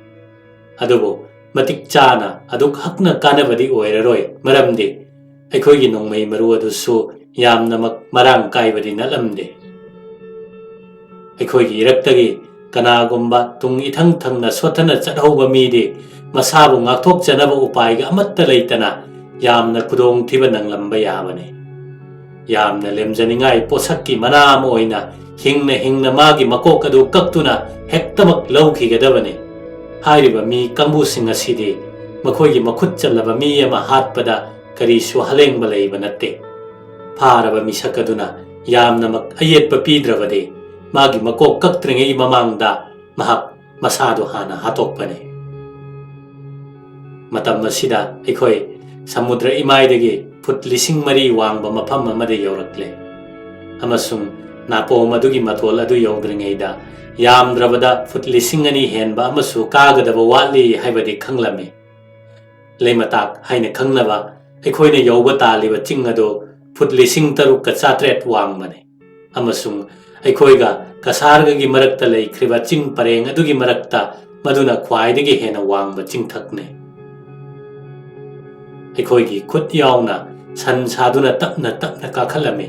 ꯑꯗꯨꯕꯨ ꯃꯇꯤꯛ ꯆꯥꯅ ꯑꯗꯨꯛ ꯍꯛꯅ ꯀꯥꯟꯅꯕꯗꯤ ꯑꯣꯏꯔꯔꯣꯏ, ꯃꯔꯝꯗꯤ ꯑꯩꯈꯣꯏꯒꯤ ꯅꯣꯡꯃꯩ ꯃꯔꯨ ꯑꯗꯨꯁꯨ ꯌꯥꯝꯅꯃꯛ ꯃꯔꯥꯡ ꯀꯥꯏꯕꯗꯤ ꯅꯠꯂꯝꯗꯦ꯫ ꯑꯩꯈꯣꯏꯒꯤ ꯏꯔꯛꯇꯒꯤ ꯀꯅꯥꯒꯨꯝꯕ ꯇꯨꯡ ꯏꯊꯪ ꯊꯪꯅ ꯁꯣꯠꯊꯅ ꯆꯠꯍꯧꯕ ꯃꯤꯗꯤ ꯃꯁꯥꯕꯨ ꯉꯥꯛꯊꯣꯛꯆꯅꯕ ꯎꯄꯥꯏꯒ ꯑꯃꯠꯇ ꯂꯩꯇꯅ ꯌꯥꯝꯅ ꯈꯨꯗꯣꯡꯊꯤꯕ ꯅꯪꯂꯝꯕ ꯌꯥꯕꯅꯤ꯫ ꯌꯥꯝꯅ ꯂꯦꯝꯖꯅꯤꯡꯉꯥꯏ ꯄꯣꯠꯁꯛꯀꯤ ꯃꯅꯥ ꯑꯃ ꯑꯣꯏꯅ ꯍꯤꯡꯅ ꯍꯤꯡꯅ ꯃꯥꯒꯤ ꯃꯀꯣꯛ ꯑꯗꯨ ꯀꯛꯇꯨꯅ ꯍꯦꯛꯇꯃꯛ ꯂꯧꯈꯤꯒꯗꯕꯅꯤ꯫ ꯍꯥꯏꯔꯤꯕ ꯃꯤ ꯀꯥꯡꯕꯨꯁꯤꯡ ꯑꯁꯤꯗꯤ ꯃꯈꯣꯏꯒꯤ ꯃꯈꯨꯠ ꯆꯜꯂꯕ ꯃꯤ ꯑꯃ ꯍꯥꯠꯄꯗ ꯀꯔꯤꯁꯨ ꯍꯂꯦꯡꯕ ꯂꯩꯕ ꯅꯠꯇꯦ꯫ ꯐꯥꯔꯕ ꯃꯤꯁꯛ ꯑꯗꯨꯅ ꯌꯥꯝꯅꯃꯛ ꯑꯌꯦꯠꯄ ꯄꯤꯗ꯭ꯔꯕꯗꯤ ꯃꯥꯒꯤ ꯃꯀꯣꯛ ꯀꯛꯇ꯭ꯔꯤꯉꯩ ꯃꯃꯥꯡꯗ ꯃꯍꯥꯛ ꯃꯁꯥꯗꯨ ꯍꯥꯟꯅ ꯍꯥꯠꯇꯣꯛꯄꯅꯤ꯫ ꯃꯇꯝ ꯑꯁꯤꯗ ꯑꯩꯈꯣꯏ ꯁꯃꯨꯗ꯭ꯔ ꯏꯃꯥꯏꯗꯒꯤ ꯐꯨꯠ ꯂꯤꯁꯤꯡ ꯃꯔꯤ ꯋꯥꯡꯕ ꯃꯐꯝ ꯑꯃꯗ ꯌꯧꯔꯛꯂꯦ, ꯑꯃꯁꯨꯡ ꯅꯥꯄꯣꯝ ꯑꯗꯨꯒꯤ ꯃꯇꯣꯜ ꯑꯗꯨ ꯌꯧꯗ꯭ꯔꯤꯉꯩꯗ ꯌꯥꯝꯗ꯭ꯔꯕꯗ ꯐꯨꯠ ꯂꯤꯁꯤꯡ ꯑꯅꯤ ꯍꯦꯟꯕ ꯑꯃꯁꯨ ꯀꯥꯒꯗꯕ ꯋꯥꯠꯂꯤ ꯍꯥꯏꯕꯗꯤ ꯈꯪꯂꯝꯃꯤ꯫ ꯂꯩꯃꯇꯥꯛ ꯍꯥꯏꯅ ꯈꯪꯅꯕ ꯑꯩꯈꯣꯏꯅ ꯌꯧꯕ ꯇꯥꯜꯂꯤꯕ ꯆꯤꯡ ꯑꯗꯨ ꯐꯨꯠ ꯂꯤꯁꯤꯡ ꯇꯔꯨꯛꯀ ꯆꯥꯇ꯭ꯔꯦꯠ ꯋꯥꯡꯕꯅꯤ, ꯑꯃꯁꯨꯡ ꯑꯩꯈꯣꯏꯒ ꯀꯁꯥꯔꯒꯒꯤ ꯃꯔꯛꯇ ꯂꯩꯈ꯭ꯔꯤꯕ ꯆꯤꯡ ꯄꯔꯦꯡ ꯑꯗꯨꯒꯤ ꯃꯔꯛꯇ ꯃꯗꯨꯅ ꯈ꯭ꯋꯥꯏꯗꯒꯤ ꯍꯦꯟꯅ ꯋꯥꯡꯕ ꯆꯤꯡꯊꯛꯅꯤ꯫ ꯑꯩꯈꯣꯏꯒꯤ ꯈꯨꯠ ꯌꯥꯎꯅ ꯁꯟ ꯁꯥꯗꯨꯅ ꯇꯞꯅ ꯇꯞꯅ ꯀꯥꯈꯠꯂꯝꯃꯤ꯫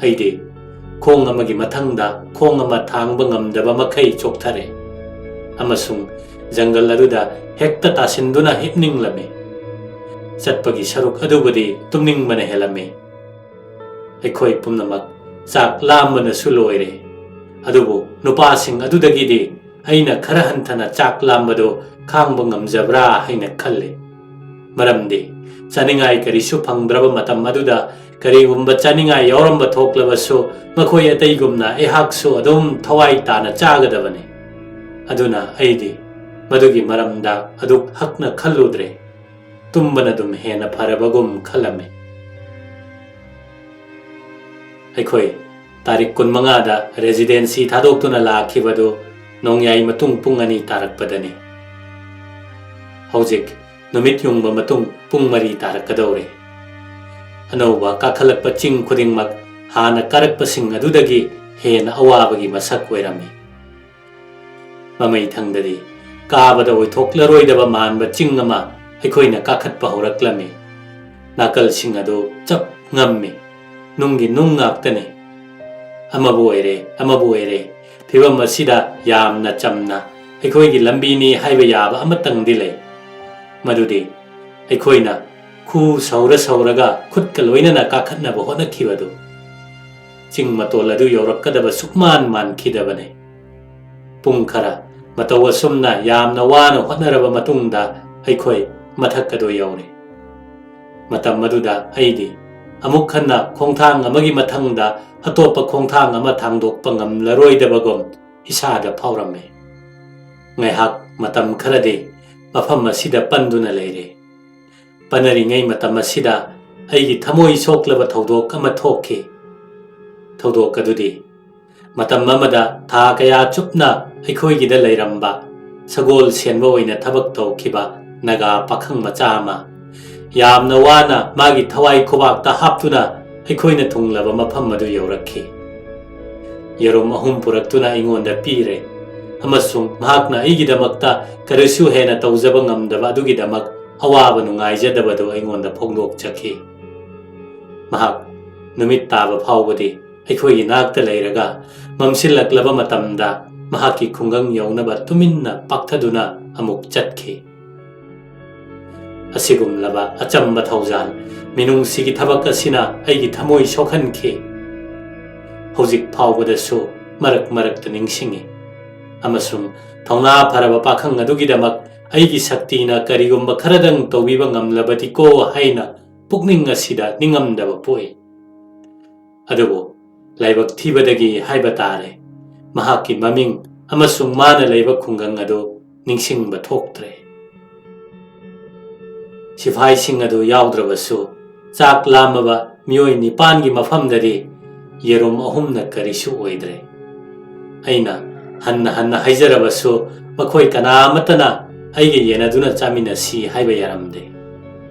ꯑꯩꯗꯤ ꯈꯣꯡ ꯑꯃꯒꯤ ꯃꯊꯪꯗ ꯈꯣꯡ ꯑꯃ ꯊꯥꯡꯕ ꯉꯝꯗꯕ ꯃꯈꯩ ꯆꯣꯛꯊꯔꯦ, ꯑꯃꯁꯨꯡ ꯖꯪꯒꯜ ꯑꯗꯨꯗ ꯍꯦꯛꯇ ꯇꯥꯁꯤꯟꯗꯨꯅ ꯍꯤꯞꯅꯤꯡꯂꯝꯃꯤ꯫ ꯆꯠꯄꯒꯤ ꯁꯔꯨꯛ ꯑꯗꯨꯕꯨꯗꯤ ꯇꯨꯝꯅꯤꯡꯕꯅ ꯍꯦꯜꯂꯝꯃꯤ꯫ ꯑꯩꯈꯣꯏ ꯄꯨꯝꯅꯃꯛ ꯆꯥꯛ ꯂꯥꯝꯕꯅꯁꯨ ꯂꯣꯏꯔꯦ, ꯑꯗꯨꯕꯨ ꯅꯨꯄꯥꯁꯤꯡ ꯑꯗꯨꯗꯒꯤꯗꯤ ꯑꯩꯅ ꯈꯔ ꯍꯟꯊꯅ ꯆꯥꯛ ꯂꯥꯝꯕꯗꯨ ꯈꯥꯡꯕ ꯉꯝꯖꯕ꯭ꯔꯥ ꯍꯥꯏꯅ ꯈꯜꯂꯤ꯫ ꯃꯔꯝꯗꯤ ꯆꯥꯅꯤꯡꯉꯥꯏ ꯀꯔꯤꯁꯨ ꯐꯪꯗ꯭ꯔꯕ ꯃꯇꯝ ꯑꯗꯨꯗ ꯀꯔꯤꯒꯨꯝꯕ ꯆꯥꯅꯤꯡꯉꯥꯏ ꯌꯥꯎꯔꯝꯕ ꯊꯣꯛꯂꯕꯁꯨ ꯃꯈꯣꯏ ꯑꯇꯩꯒꯨꯝꯅ ꯑꯩꯍꯥꯛꯁꯨ ꯑꯗꯨꯝ ꯊꯋꯥꯏ ꯇꯥꯅ ꯆꯥꯒꯗꯕꯅꯤ꯫ ꯑꯗꯨꯅ ꯑꯩꯗꯤ ꯃꯗꯨꯒꯤ ꯃꯔꯝꯗ ꯑꯗꯨꯛ ꯍꯛꯅ ꯈꯜꯂꯨꯗ꯭ꯔꯦ꯫ ꯇꯨꯝꯕꯅ ꯑꯗꯨꯝ ꯍꯦꯟꯅ ꯐꯔꯕꯒꯨꯝ ꯈꯜꯂꯝꯃꯤ꯫ ꯑꯩꯈꯣꯏ ꯇꯥꯔꯤꯛ ꯀꯨꯟꯃꯉꯥꯗ ꯔꯦꯖꯤꯗꯦꯟꯁꯤ ꯊꯥꯗꯣꯛꯇꯨꯅ ꯂꯥꯛꯈꯤꯕꯗꯨ ꯅꯣꯡꯌꯥꯏ ꯃꯇꯨꯡ ꯄꯨꯡ ꯑꯅꯤ ꯇꯥꯔꯛꯄꯗꯅꯤ꯫ ꯍꯧꯖꯤꯛ ꯅꯨꯃꯤꯠ ꯌꯨꯡꯕ ꯃꯇꯨꯡ ꯄꯨꯡ ꯃꯔꯤ ꯇꯥꯔꯛꯀꯗꯧꯔꯦ꯫ ꯑꯅꯧꯕ ꯀꯥꯈꯠꯂꯛꯄ ꯆꯤꯡ ꯈꯨꯗꯤꯡꯃꯛ ꯍꯥꯟꯅ ꯀꯥꯔꯛꯄꯁꯤꯡ ꯑꯗꯨꯗꯒꯤ ꯍꯦꯟꯅ ꯑꯋꯥꯕꯒꯤ ꯃꯁꯛ ꯑꯣꯏꯔꯝꯃꯤ꯫ ꯃꯃꯩ ꯊꯪꯗꯗꯤ ꯀꯥꯕꯗ ꯑꯣꯏꯊꯣꯛꯂꯔꯣꯏꯗꯕ ꯃꯥꯟꯕ ꯆꯤꯡ ꯑꯃ ꯑꯩꯈꯣꯏꯅ ꯀꯥꯈꯠꯄ ꯍꯧꯔꯛꯂꯝꯃꯤ꯫ ꯅꯥꯀꯜꯁꯤꯡ ꯑꯗꯨ ꯆꯞ ꯉꯝꯃꯤ꯫ ꯅꯨꯡꯒꯤ ꯅꯨꯡ ꯉꯥꯛꯇꯅꯤ꯫ ꯑꯃꯕꯨ ꯑꯣꯏꯔꯦ, ꯑꯃꯕꯨ ꯑꯣꯏꯔꯦ, ꯐꯤꯚꯝ ꯑꯁꯤꯗ ꯌꯥꯝꯅ ꯆꯝꯅ ꯑꯩꯈꯣꯏꯒꯤ ꯂꯝꯕꯤꯅꯤ ꯍꯥꯏꯕ ꯌꯥꯕ ꯑꯃꯇꯪꯗꯤ ꯂꯩ꯫ ꯃꯗꯨꯗꯤ ꯑꯩꯈꯣꯏꯅ ꯈꯨ ꯁꯧꯔ ꯁꯧꯔꯒ ꯈꯨꯠꯀ ꯂꯣꯏꯅꯅ ꯀꯥꯈꯠꯅꯕ ꯍꯣꯠꯅꯈꯤꯕꯗꯨ꯫ ꯆꯤꯡ ꯃꯇꯣꯜ ꯑꯗꯨ ꯌꯧꯔꯛꯀꯗꯕ ꯁꯨꯛꯃꯥꯟ ꯃꯥꯟꯈꯤꯗꯕꯅꯤ꯫ ꯄꯨꯡ ꯈꯔ ꯃꯇꯧ ꯑꯁꯨꯝꯅ ꯌꯥꯝꯅ ꯋꯥꯅ ꯍꯣꯠꯅꯔꯕ ꯃꯇꯨꯡꯗ ꯑꯩꯈꯣꯏ ꯃꯊꯛ ꯑꯗꯨ ꯌꯧꯔꯦ꯫ ꯃꯇꯝ ꯑꯗꯨꯗ ꯑꯩꯗꯤ ꯑꯃꯨꯛ ꯍꯟꯅ ꯈꯣꯡꯊꯥꯡ ꯑꯃꯒꯤ ꯃꯊꯪꯗ ꯑꯇꯣꯞꯄ ꯈꯣꯡꯊꯥꯡ ꯑꯃ ꯊꯥꯡꯗꯣꯛꯄ ꯉꯝꯂꯔꯣꯏꯗꯕꯒꯨꯝ ꯏꯁꯥꯗ ꯐꯥꯎꯔꯝꯃꯤ꯫ ꯉꯥꯏꯍꯥꯛ ꯃꯇꯝ ꯈꯔꯗꯤ ꯃꯐꯝ ꯑꯁꯤꯗ ꯄꯟꯗꯨꯅ ꯂꯩꯔꯦ꯫ ꯄꯟꯅꯔꯤꯉꯩ ꯃꯇꯝ ꯑꯁꯤꯗ ꯑꯩꯒꯤ ꯊꯃꯣꯏ ꯁꯣꯛꯂꯕ ꯊꯧꯗꯣꯛ ꯑꯃ ꯊꯣꯛꯈꯤ꯫ ꯊꯧꯗꯣꯛ ꯑꯗꯨꯗꯤ ꯃꯇꯝ ꯑꯃꯗ ꯊꯥ ꯀꯌꯥ ꯆꯨꯞꯅ ꯑꯩꯈꯣꯏꯒꯤꯗ ꯂꯩꯔꯝꯕ ꯁꯒꯣꯜ ꯁꯦꯟꯕ ꯑꯣꯏꯅ ꯊꯕꯛ ꯇꯧꯈꯤꯕ ꯅꯥꯒꯥ ꯄꯥꯈꯪ ꯃꯆꯥ ꯑꯃ ꯌꯥꯝꯅ ꯋꯥꯅ ꯃꯥꯒꯤ ꯊꯋꯥꯏ ꯈꯨꯕꯥꯛꯇ ꯍꯥꯞꯇꯨꯅ ꯑꯩꯈꯣꯏꯅ ꯊꯨꯡꯂꯕ ꯃꯐꯝ ꯑꯗꯨ ꯌꯧꯔꯛꯈꯤ꯫ ꯌꯦꯔꯨꯝ ꯑꯍꯨꯝ ꯄꯨꯔꯛꯇꯨꯅ ꯑꯩꯉꯣꯟꯗ ꯄꯤꯔꯦ ꯑꯃꯁꯨꯡ ꯃꯍꯥꯛꯅ ꯑꯩꯒꯤꯗꯃꯛꯇ ꯀꯔꯤꯁꯨ ꯍꯦꯟꯅ ꯇꯧꯖꯕ ꯉꯝꯗꯕ ꯑꯗꯨꯒꯤꯗꯃꯛ ꯑꯋꯥꯕ ꯅꯨꯡꯉꯥꯏꯖꯗꯕꯗꯨ ꯑꯩꯉꯣꯟꯗ ꯐꯣꯡꯗꯣꯛꯆꯈꯤ꯫ ꯃꯍꯥꯛ ꯅꯨꯃꯤꯠ ꯇꯥꯕ ꯐꯥꯎꯕꯗꯤ ꯑꯩꯈꯣꯏꯒꯤ ꯅꯥꯛꯇ ꯂꯩꯔꯒ ꯃꯝꯁꯤꯜꯂꯛꯂꯕ ꯃꯇꯝꯗ ꯃꯍꯥꯛꯀꯤ ꯈꯨꯡꯒꯪ ꯌꯧꯅꯕ ꯇꯨꯃꯤꯟꯅ ꯄꯥꯛꯊꯗꯨꯅ ꯑꯃꯨꯛ ꯆꯠꯈꯤ꯫ ꯑꯁꯤꯒꯨꯝꯂꯕ ꯑꯆꯝꯕ ꯊꯧꯖꯥꯜ, ꯃꯤꯅꯨꯡꯁꯤꯒꯤ ꯊꯕꯛ ꯑꯁꯤꯅ ꯑꯩꯒꯤ ꯊꯃꯣꯏ ꯁꯣꯛꯍꯟꯈꯤ꯫ ꯍꯧꯖꯤꯛ ꯐꯥꯎꯕꯗꯁꯨ ꯃꯔꯛ ꯃꯔꯛꯇ ꯅꯤꯡꯁꯤꯡꯏ꯫ ꯑꯃꯁꯨꯡ ꯊꯧꯅꯥ ꯐꯔꯕ ꯄꯥꯈꯪ ꯑꯗꯨꯒꯤꯗꯃꯛ ꯑꯩꯒꯤ ꯁꯛꯇꯤꯅ ꯀꯔꯤꯒꯨꯝꯕ ꯈꯔꯗꯪ ꯇꯧꯕꯤꯕ ꯉꯝꯂꯕꯗꯤꯀꯣ ꯍꯥꯏꯅ ꯄꯨꯛꯅꯤꯡ ꯑꯁꯤꯗ ꯅꯤꯡꯉꯝꯗꯕ ꯄꯣꯛꯏ꯫ ꯑꯗꯨꯕꯨ ꯂꯥꯏꯕꯛ ꯊꯤꯕꯗꯒꯤ ꯍꯥꯏꯕ ꯇꯥꯔꯦ, ꯃꯍꯥꯛꯀꯤ ꯃꯃꯤꯡ ꯑꯃꯁꯨꯡ ꯃꯥꯅ ꯂꯩꯕ ꯈꯨꯡꯒꯪ ꯑꯗꯨ ꯅꯤꯡꯁꯤꯡꯕ ꯊꯣꯛꯇ꯭ꯔꯦ꯫ ꯁꯤꯐꯥꯏꯁꯤꯡ ꯑꯗꯨ ꯌꯥꯎꯗ꯭ꯔꯕꯁꯨ, ꯆꯥꯛ ꯂꯥꯝꯃꯕ ꯃꯤꯑꯣꯏ ꯅꯤꯄꯥꯟꯒꯤ ꯃꯐꯝꯗꯗꯤ ꯌꯦꯔꯨꯝ ꯑꯍꯨꯝꯅ ꯀꯔꯤꯁꯨ ꯑꯣꯏꯗ꯭ꯔꯦ꯫ ꯑꯩꯅ ꯍꯟꯅ ꯍꯟꯅ ꯍꯥꯏꯖꯔꯕꯁꯨ, ꯃꯈꯣꯏ ꯀꯅꯥ ꯑꯃꯠꯇꯅ ꯑꯩꯒ ꯌꯦꯟꯅꯗꯨꯅ ꯆꯥꯃꯤꯟꯅꯁꯤ ꯍꯥꯏꯕ ꯌꯥꯔꯝꯗꯦ꯫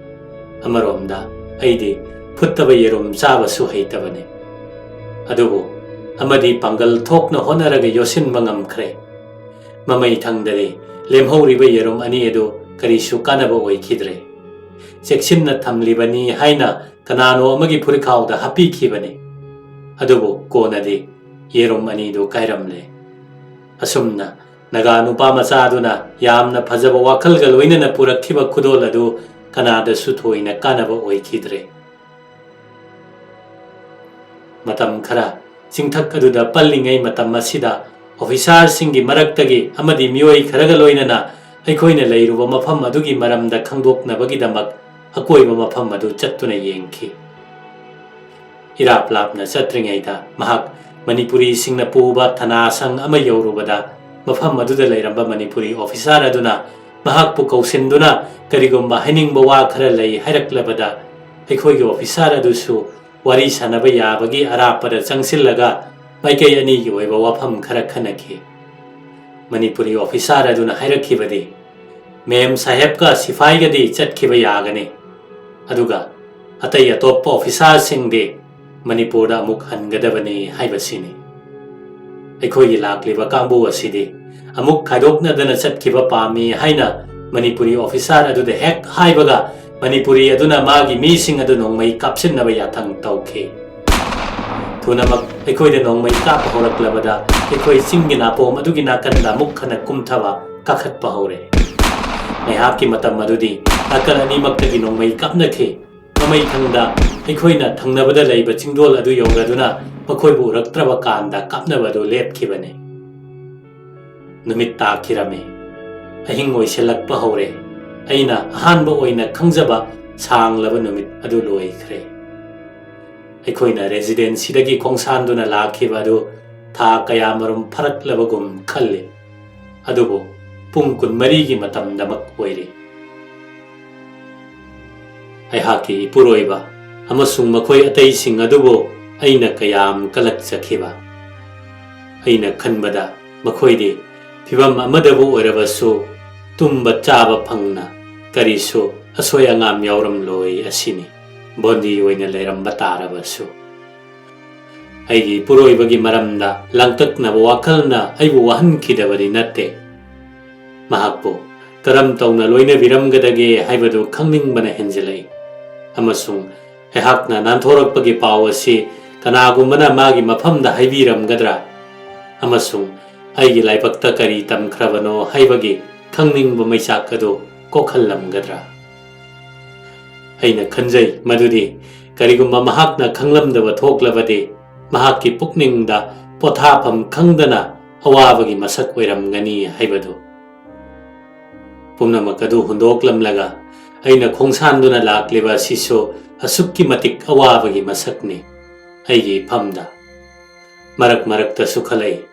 ꯑꯃꯔꯣꯝꯗ, ꯑꯩꯗꯤ ꯐꯨꯠꯇꯕ ꯌꯦꯔꯨꯝ ꯆꯥꯕꯁꯨ ꯍꯩꯇꯕꯅꯤ꯫ ꯑꯗꯨꯕꯨ ꯑꯃꯗꯤ ꯄꯥꯡꯒꯜ ꯊꯣꯛꯅ ꯍꯣꯠꯅꯔꯒ ꯌꯣꯠꯁꯤꯟꯕ ꯉꯝꯈ꯭ꯔꯦ꯫ ꯃꯃꯩ ꯊꯪꯗꯗꯤ ꯂꯦꯝꯍꯧꯔꯤꯕ ꯌꯦꯔꯨꯝ ꯑꯅꯤ ꯑꯗꯨ ꯀꯔꯤꯁꯨ ꯀꯥꯟꯅꯕ ꯑꯣꯏꯈꯤꯗ꯭ꯔꯦ꯫ ꯆꯦꯛꯁꯤꯟꯅ ꯊꯝꯂꯤꯕꯅꯤ ꯍꯥꯏꯅ ꯀꯅꯥꯅꯣ ꯑꯃꯒꯤ ꯐꯨꯔꯤꯈꯥꯎꯗ ꯍꯥꯞꯄꯤꯈꯤꯕꯅꯤ꯫ ꯑꯗꯨꯕꯨ ꯀꯣꯟꯅꯗꯤ ꯌꯦꯔꯨꯝ ꯑꯅꯤꯗꯨ ꯀꯥꯏꯔꯝꯂꯦ꯫ ꯑꯁꯨꯝꯅ ꯅꯥꯒꯥ ꯅꯨꯄꯥ ꯃꯆꯥ ꯑꯗꯨꯅ ꯌꯥꯝꯅ ꯐꯖꯕ ꯋꯥꯈꯜꯒ ꯂꯣꯏꯅꯅ ꯄꯨꯔꯛꯈꯤꯕ ꯈꯨꯗꯣꯜ ꯑꯗꯨ ꯀꯅꯥꯗꯁꯨ ꯊꯣꯏꯅ ꯀꯥꯟꯅꯕ ꯑꯣꯏꯈꯤꯗ꯭ꯔꯦ꯫ ꯃꯇꯝ ꯈꯔ ꯆꯤꯡꯊꯛ ꯑꯗꯨꯗ ꯄꯜꯂꯤꯉꯩ ꯃꯇꯝ ꯑꯁꯤꯗ, ꯑꯣꯐꯤꯁꯥꯔꯁꯤꯡꯒꯤ ꯃꯔꯛꯇꯒꯤ ꯑꯃꯗꯤ ꯃꯤꯑꯣꯏ ꯈꯔꯒ ꯂꯣꯏꯅꯅ ꯑꯩꯈꯣꯏꯅ ꯂꯩꯔꯨꯕ ꯃꯐꯝ ꯑꯗꯨꯒꯤ ꯃꯔꯝꯗ ꯈꯪꯗꯣꯛꯅꯕꯒꯤꯗꯃꯛ ꯑꯀꯣꯏꯕ ꯃꯐꯝ ꯑꯗꯨ ꯆꯠꯇꯨꯅ ꯌꯦꯡꯈꯤ꯫ ꯏꯔꯥꯞ ꯂꯥꯞꯅ ꯆꯠꯇ꯭ꯔꯤꯉꯩꯗ ꯃꯍꯥꯛ ꯃꯅꯤꯄꯨꯔꯤꯁꯤꯡꯅ ꯄꯨꯕ ꯊꯅꯥ ꯁꯪ ꯑꯃ ꯌꯧꯔꯨꯕꯗ, ꯃꯐꯝ ꯑꯗꯨꯗ ꯂꯩꯔꯝꯕ ꯃꯅꯤꯄꯨꯔꯤ ꯑꯣꯐꯤꯁꯥꯔ ꯑꯗꯨꯅ ꯃꯍꯥꯛꯄꯨ ꯀꯧꯁꯤꯟꯗꯨꯅ ꯀꯔꯤꯒꯨꯝꯕ ꯍꯥꯏꯅꯤꯡꯕ ꯋꯥ ꯈꯔ ꯂꯩ ꯍꯥꯏꯔꯛꯂꯕꯗ, ꯑꯩꯈꯣꯏꯒꯤ ꯑꯣꯐꯤꯁꯥꯔ ꯑꯗꯨꯁꯨ ꯋꯥꯔꯤ ꯁꯥꯟꯅꯕ ꯌꯥꯕꯒꯤ ꯑꯔꯥꯞꯄꯗ ꯆꯪꯁꯤꯜꯂꯒ ꯃꯥꯏꯀꯩ ꯑꯅꯤꯒꯤ ꯑꯣꯏꯕ ꯋꯥꯐꯝ ꯈꯔ ꯈꯟꯅꯈꯤ꯫ ꯃꯅꯤꯄꯨꯔꯤ ꯑꯣꯐꯤꯁꯥꯔ ꯑꯗꯨꯅ ꯍꯥꯏꯔꯛꯈꯤꯕꯗꯤ, "ꯃꯦꯝ ꯁꯥꯍꯦꯕꯀ ꯁꯤꯐꯥꯏꯒꯗꯤ ꯆꯠꯈꯤꯕ ꯌꯥꯒꯅꯤ, ꯑꯗꯨꯒ ꯑꯇꯩ ꯑꯇꯣꯞꯄ ꯑꯣꯐꯤꯁꯥꯔꯁꯤꯡꯗꯤ ꯃꯅꯤꯄꯨꯔꯗ ꯑꯃꯨꯛ ꯍꯟꯒꯗꯕꯅꯤ" ꯍꯥꯏꯕꯁꯤꯅꯤ꯫ ꯑꯩꯈꯣꯏꯒꯤ ꯂꯥꯛꯂꯤꯕ ꯀꯥꯡꯕꯨ ꯑꯁꯤꯗꯤ ꯑꯃꯨꯛ ꯈꯥꯏꯗꯣꯛꯅꯗꯅ ꯆꯠꯈꯤꯕ ꯄꯥꯝꯃꯤ ꯍꯥꯏꯅ ꯃꯅꯤꯄꯨꯔꯤ ꯑꯣꯐꯤꯁꯥꯔ ꯑꯗꯨꯗ ꯍꯦꯛ ꯍꯥꯏꯕꯒ, ꯃꯅꯤꯄꯨꯔꯤ ꯑꯗꯨꯅ ꯃꯥꯒꯤ ꯃꯤꯁꯤꯡ ꯑꯗꯨ ꯅꯣꯡꯃꯩ ꯀꯥꯞꯁꯤꯟꯅꯕ ꯌꯥꯊꯪ ꯇꯧꯈꯤ꯫ ꯊꯨꯅꯃꯛ ꯑꯩꯈꯣꯏꯗ ꯅꯣꯡꯃꯩ ꯀꯥꯞꯄ ꯍꯧꯔꯛꯂꯕꯗ, ꯑꯩꯈꯣꯏ ꯆꯤꯡꯒꯤ ꯅꯥꯄꯣꯝ ꯑꯗꯨꯒꯤ ꯅꯥꯀꯟꯗ ꯑꯃꯨꯛ ꯍꯟꯅ ꯀꯨꯝꯊꯕ ꯀꯥꯈꯠꯄ ꯍꯧꯔꯦ꯫ ꯉꯥꯏꯍꯥꯛꯀꯤ ꯃꯇꯝ ꯑꯗꯨꯗꯤ ꯅꯥꯀꯜ ꯑꯅꯤꯃꯛꯇꯒꯤ ꯅꯣꯡꯃꯩ ꯀꯥꯞꯅꯈꯤ꯫ ꯃꯃꯩ ꯊꯪꯗ ꯑꯩꯈꯣꯏꯅ ꯊꯪꯅꯕꯗ ꯂꯩꯕ ꯆꯤꯡꯗꯣꯜ ꯑꯗꯨ ꯌꯧꯔꯗꯨꯅ ꯃꯈꯣꯏꯕꯨ ꯎꯔꯛꯇ꯭ꯔꯕ ꯀꯥꯟꯗ ꯀꯥꯞꯅꯕ ꯑꯗꯨ ꯂꯦꯞꯈꯤꯕꯅꯤ꯫ ꯅꯨꯃꯤꯠ ꯇꯥꯈꯤꯔꯝꯃꯤ꯫ ꯑꯍꯤꯡ ꯑꯣꯏꯁꯤꯜꯂꯛꯄ ꯍꯧꯔꯦ꯫ ꯑꯩꯅ ꯑꯍꯥꯟꯕ ꯑꯣꯏꯅ ꯈꯪꯖꯕ ꯁꯥꯡꯂꯕ ꯅꯨꯃꯤꯠ ꯑꯗꯨ ꯂꯣꯏꯈ꯭ꯔꯦ꯫ ꯑꯩꯈꯣꯏꯅ ꯔꯦꯁꯤꯗꯦꯟꯁꯤꯗꯒꯤ ꯈꯣꯡꯁꯥꯟꯗꯨꯅ ꯂꯥꯛꯈꯤꯕ ꯑꯗꯨ ꯊꯥ ꯀꯌꯥꯃꯔꯨꯝ ꯐꯥꯔꯛꯂꯕꯒꯨꯝ ꯈꯜꯂꯤ꯫ ꯑꯗꯨꯕꯨ ꯄꯨꯡ ꯀꯨꯟꯃꯔꯤꯒꯤ ꯃꯇꯝꯗꯃꯛ ꯑꯣꯏꯔꯤ꯫ ꯑꯩꯍꯥꯛꯀꯤ ꯏꯄꯨꯔꯣꯏꯕ ꯑꯃꯁꯨꯡ ꯃꯈꯣꯏ ꯑꯇꯩꯁꯤꯡ ꯑꯗꯨꯕꯨ ꯑꯩꯅ ꯀꯌꯥꯝ ꯀꯂꯛꯆꯈꯤꯕ꯫ ꯑꯩꯅ ꯈꯟꯕꯗ ꯃꯈꯣꯏꯗꯤ ꯐꯤꯚꯝ ꯑꯃꯗꯕꯨ ꯑꯣꯏꯔꯕꯁꯨ ꯇꯨꯝꯕ ꯆꯥꯕ ꯐꯪꯅ ꯀꯔꯤꯁꯨ ꯑꯁꯣꯏ ꯑꯉꯥꯝ ꯌꯥꯎꯔꯝꯂꯣꯏ ꯑꯁꯤꯅꯤ, ꯕꯣꯟꯗꯤ ꯑꯣꯏꯅ ꯂꯩꯔꯝꯕ ꯇꯥꯔꯕꯁꯨ꯫ ꯑꯩꯒꯤ ꯏꯄꯨꯔꯣꯏꯕꯒꯤ ꯃꯔꯝꯗ ꯂꯥꯡꯇꯛꯅꯕ ꯋꯥꯈꯜꯅ ꯑꯩꯕꯨ ꯋꯥꯍꯟꯈꯤꯗꯕꯗꯤ ꯅꯠꯇꯦ꯫ ꯃꯍꯥꯛꯄꯨ ꯀꯔꯝ ꯇꯧꯅ ꯂꯣꯏꯅꯕꯤꯔꯝꯒꯗꯒꯦ ꯍꯥꯏꯕꯗꯨ ꯈꯪꯅꯤꯡꯕꯅ ꯍꯦꯟꯖꯤꯜꯂꯛꯏ꯫ ꯑꯃꯁꯨꯡ ꯑꯩꯍꯥꯛꯅ ꯅꯥꯟꯊꯣꯔꯛꯄꯒꯤ ꯄꯥꯎ ꯑꯁꯤ ꯀꯅꯥꯒꯨꯝꯕꯅ ꯃꯥꯒꯤ ꯃꯐꯝꯗ ꯍꯥꯏꯕꯤꯔꯝꯒꯗ꯭ꯔꯥ? ꯑꯃꯁꯨꯡ ꯑꯩꯒꯤ ꯂꯥꯏꯕꯛꯇ ꯀꯔꯤ ꯇꯝꯈ꯭ꯔꯕꯅꯣ ꯍꯥꯏꯕꯒꯤ ꯈꯪꯅꯤꯡꯕ ꯃꯩꯆꯥꯛ ꯑꯗꯨ ꯀꯣꯛꯍꯜꯂꯝꯒꯗ꯭ꯔꯥ? ꯑꯩꯅ ꯈꯟꯖꯩ ꯃꯗꯨꯗꯤ ꯀꯔꯤꯒꯨꯝꯕ ꯃꯍꯥꯛꯅ ꯈꯪꯂꯝꯗꯕ ꯊꯣꯛꯂꯕꯗꯤ ꯃꯍꯥꯛꯀꯤ ꯄꯨꯛꯅꯤꯡꯗ ꯄꯣꯊꯥꯐꯝ ꯈꯪꯗꯅ ꯑꯋꯥꯕꯒꯤ ꯃꯁꯛ ꯑꯣꯏꯔꯝꯒꯅꯤ ꯍꯥꯏꯕꯗꯨ꯫ ꯄꯨꯝꯅꯃꯛ ꯑꯗꯨ ꯍꯨꯟꯗꯣꯛꯂꯝꯂꯒ ꯑꯩꯅ ꯈꯣꯡꯁꯥꯟꯗꯨꯅ ꯂꯥꯛꯂꯤꯕ ꯑꯁꯤꯁꯨ ꯑꯁꯨꯛꯀꯤ ꯃꯇꯤꯛ ꯑꯋꯥꯕꯒꯤ ꯃꯁꯛꯅꯤ꯫ ꯑꯩꯒꯤ ꯏꯐꯝꯗ ꯃꯔꯛ ꯃꯔꯛꯇꯁꯨ ꯈꯜꯂꯛꯏ,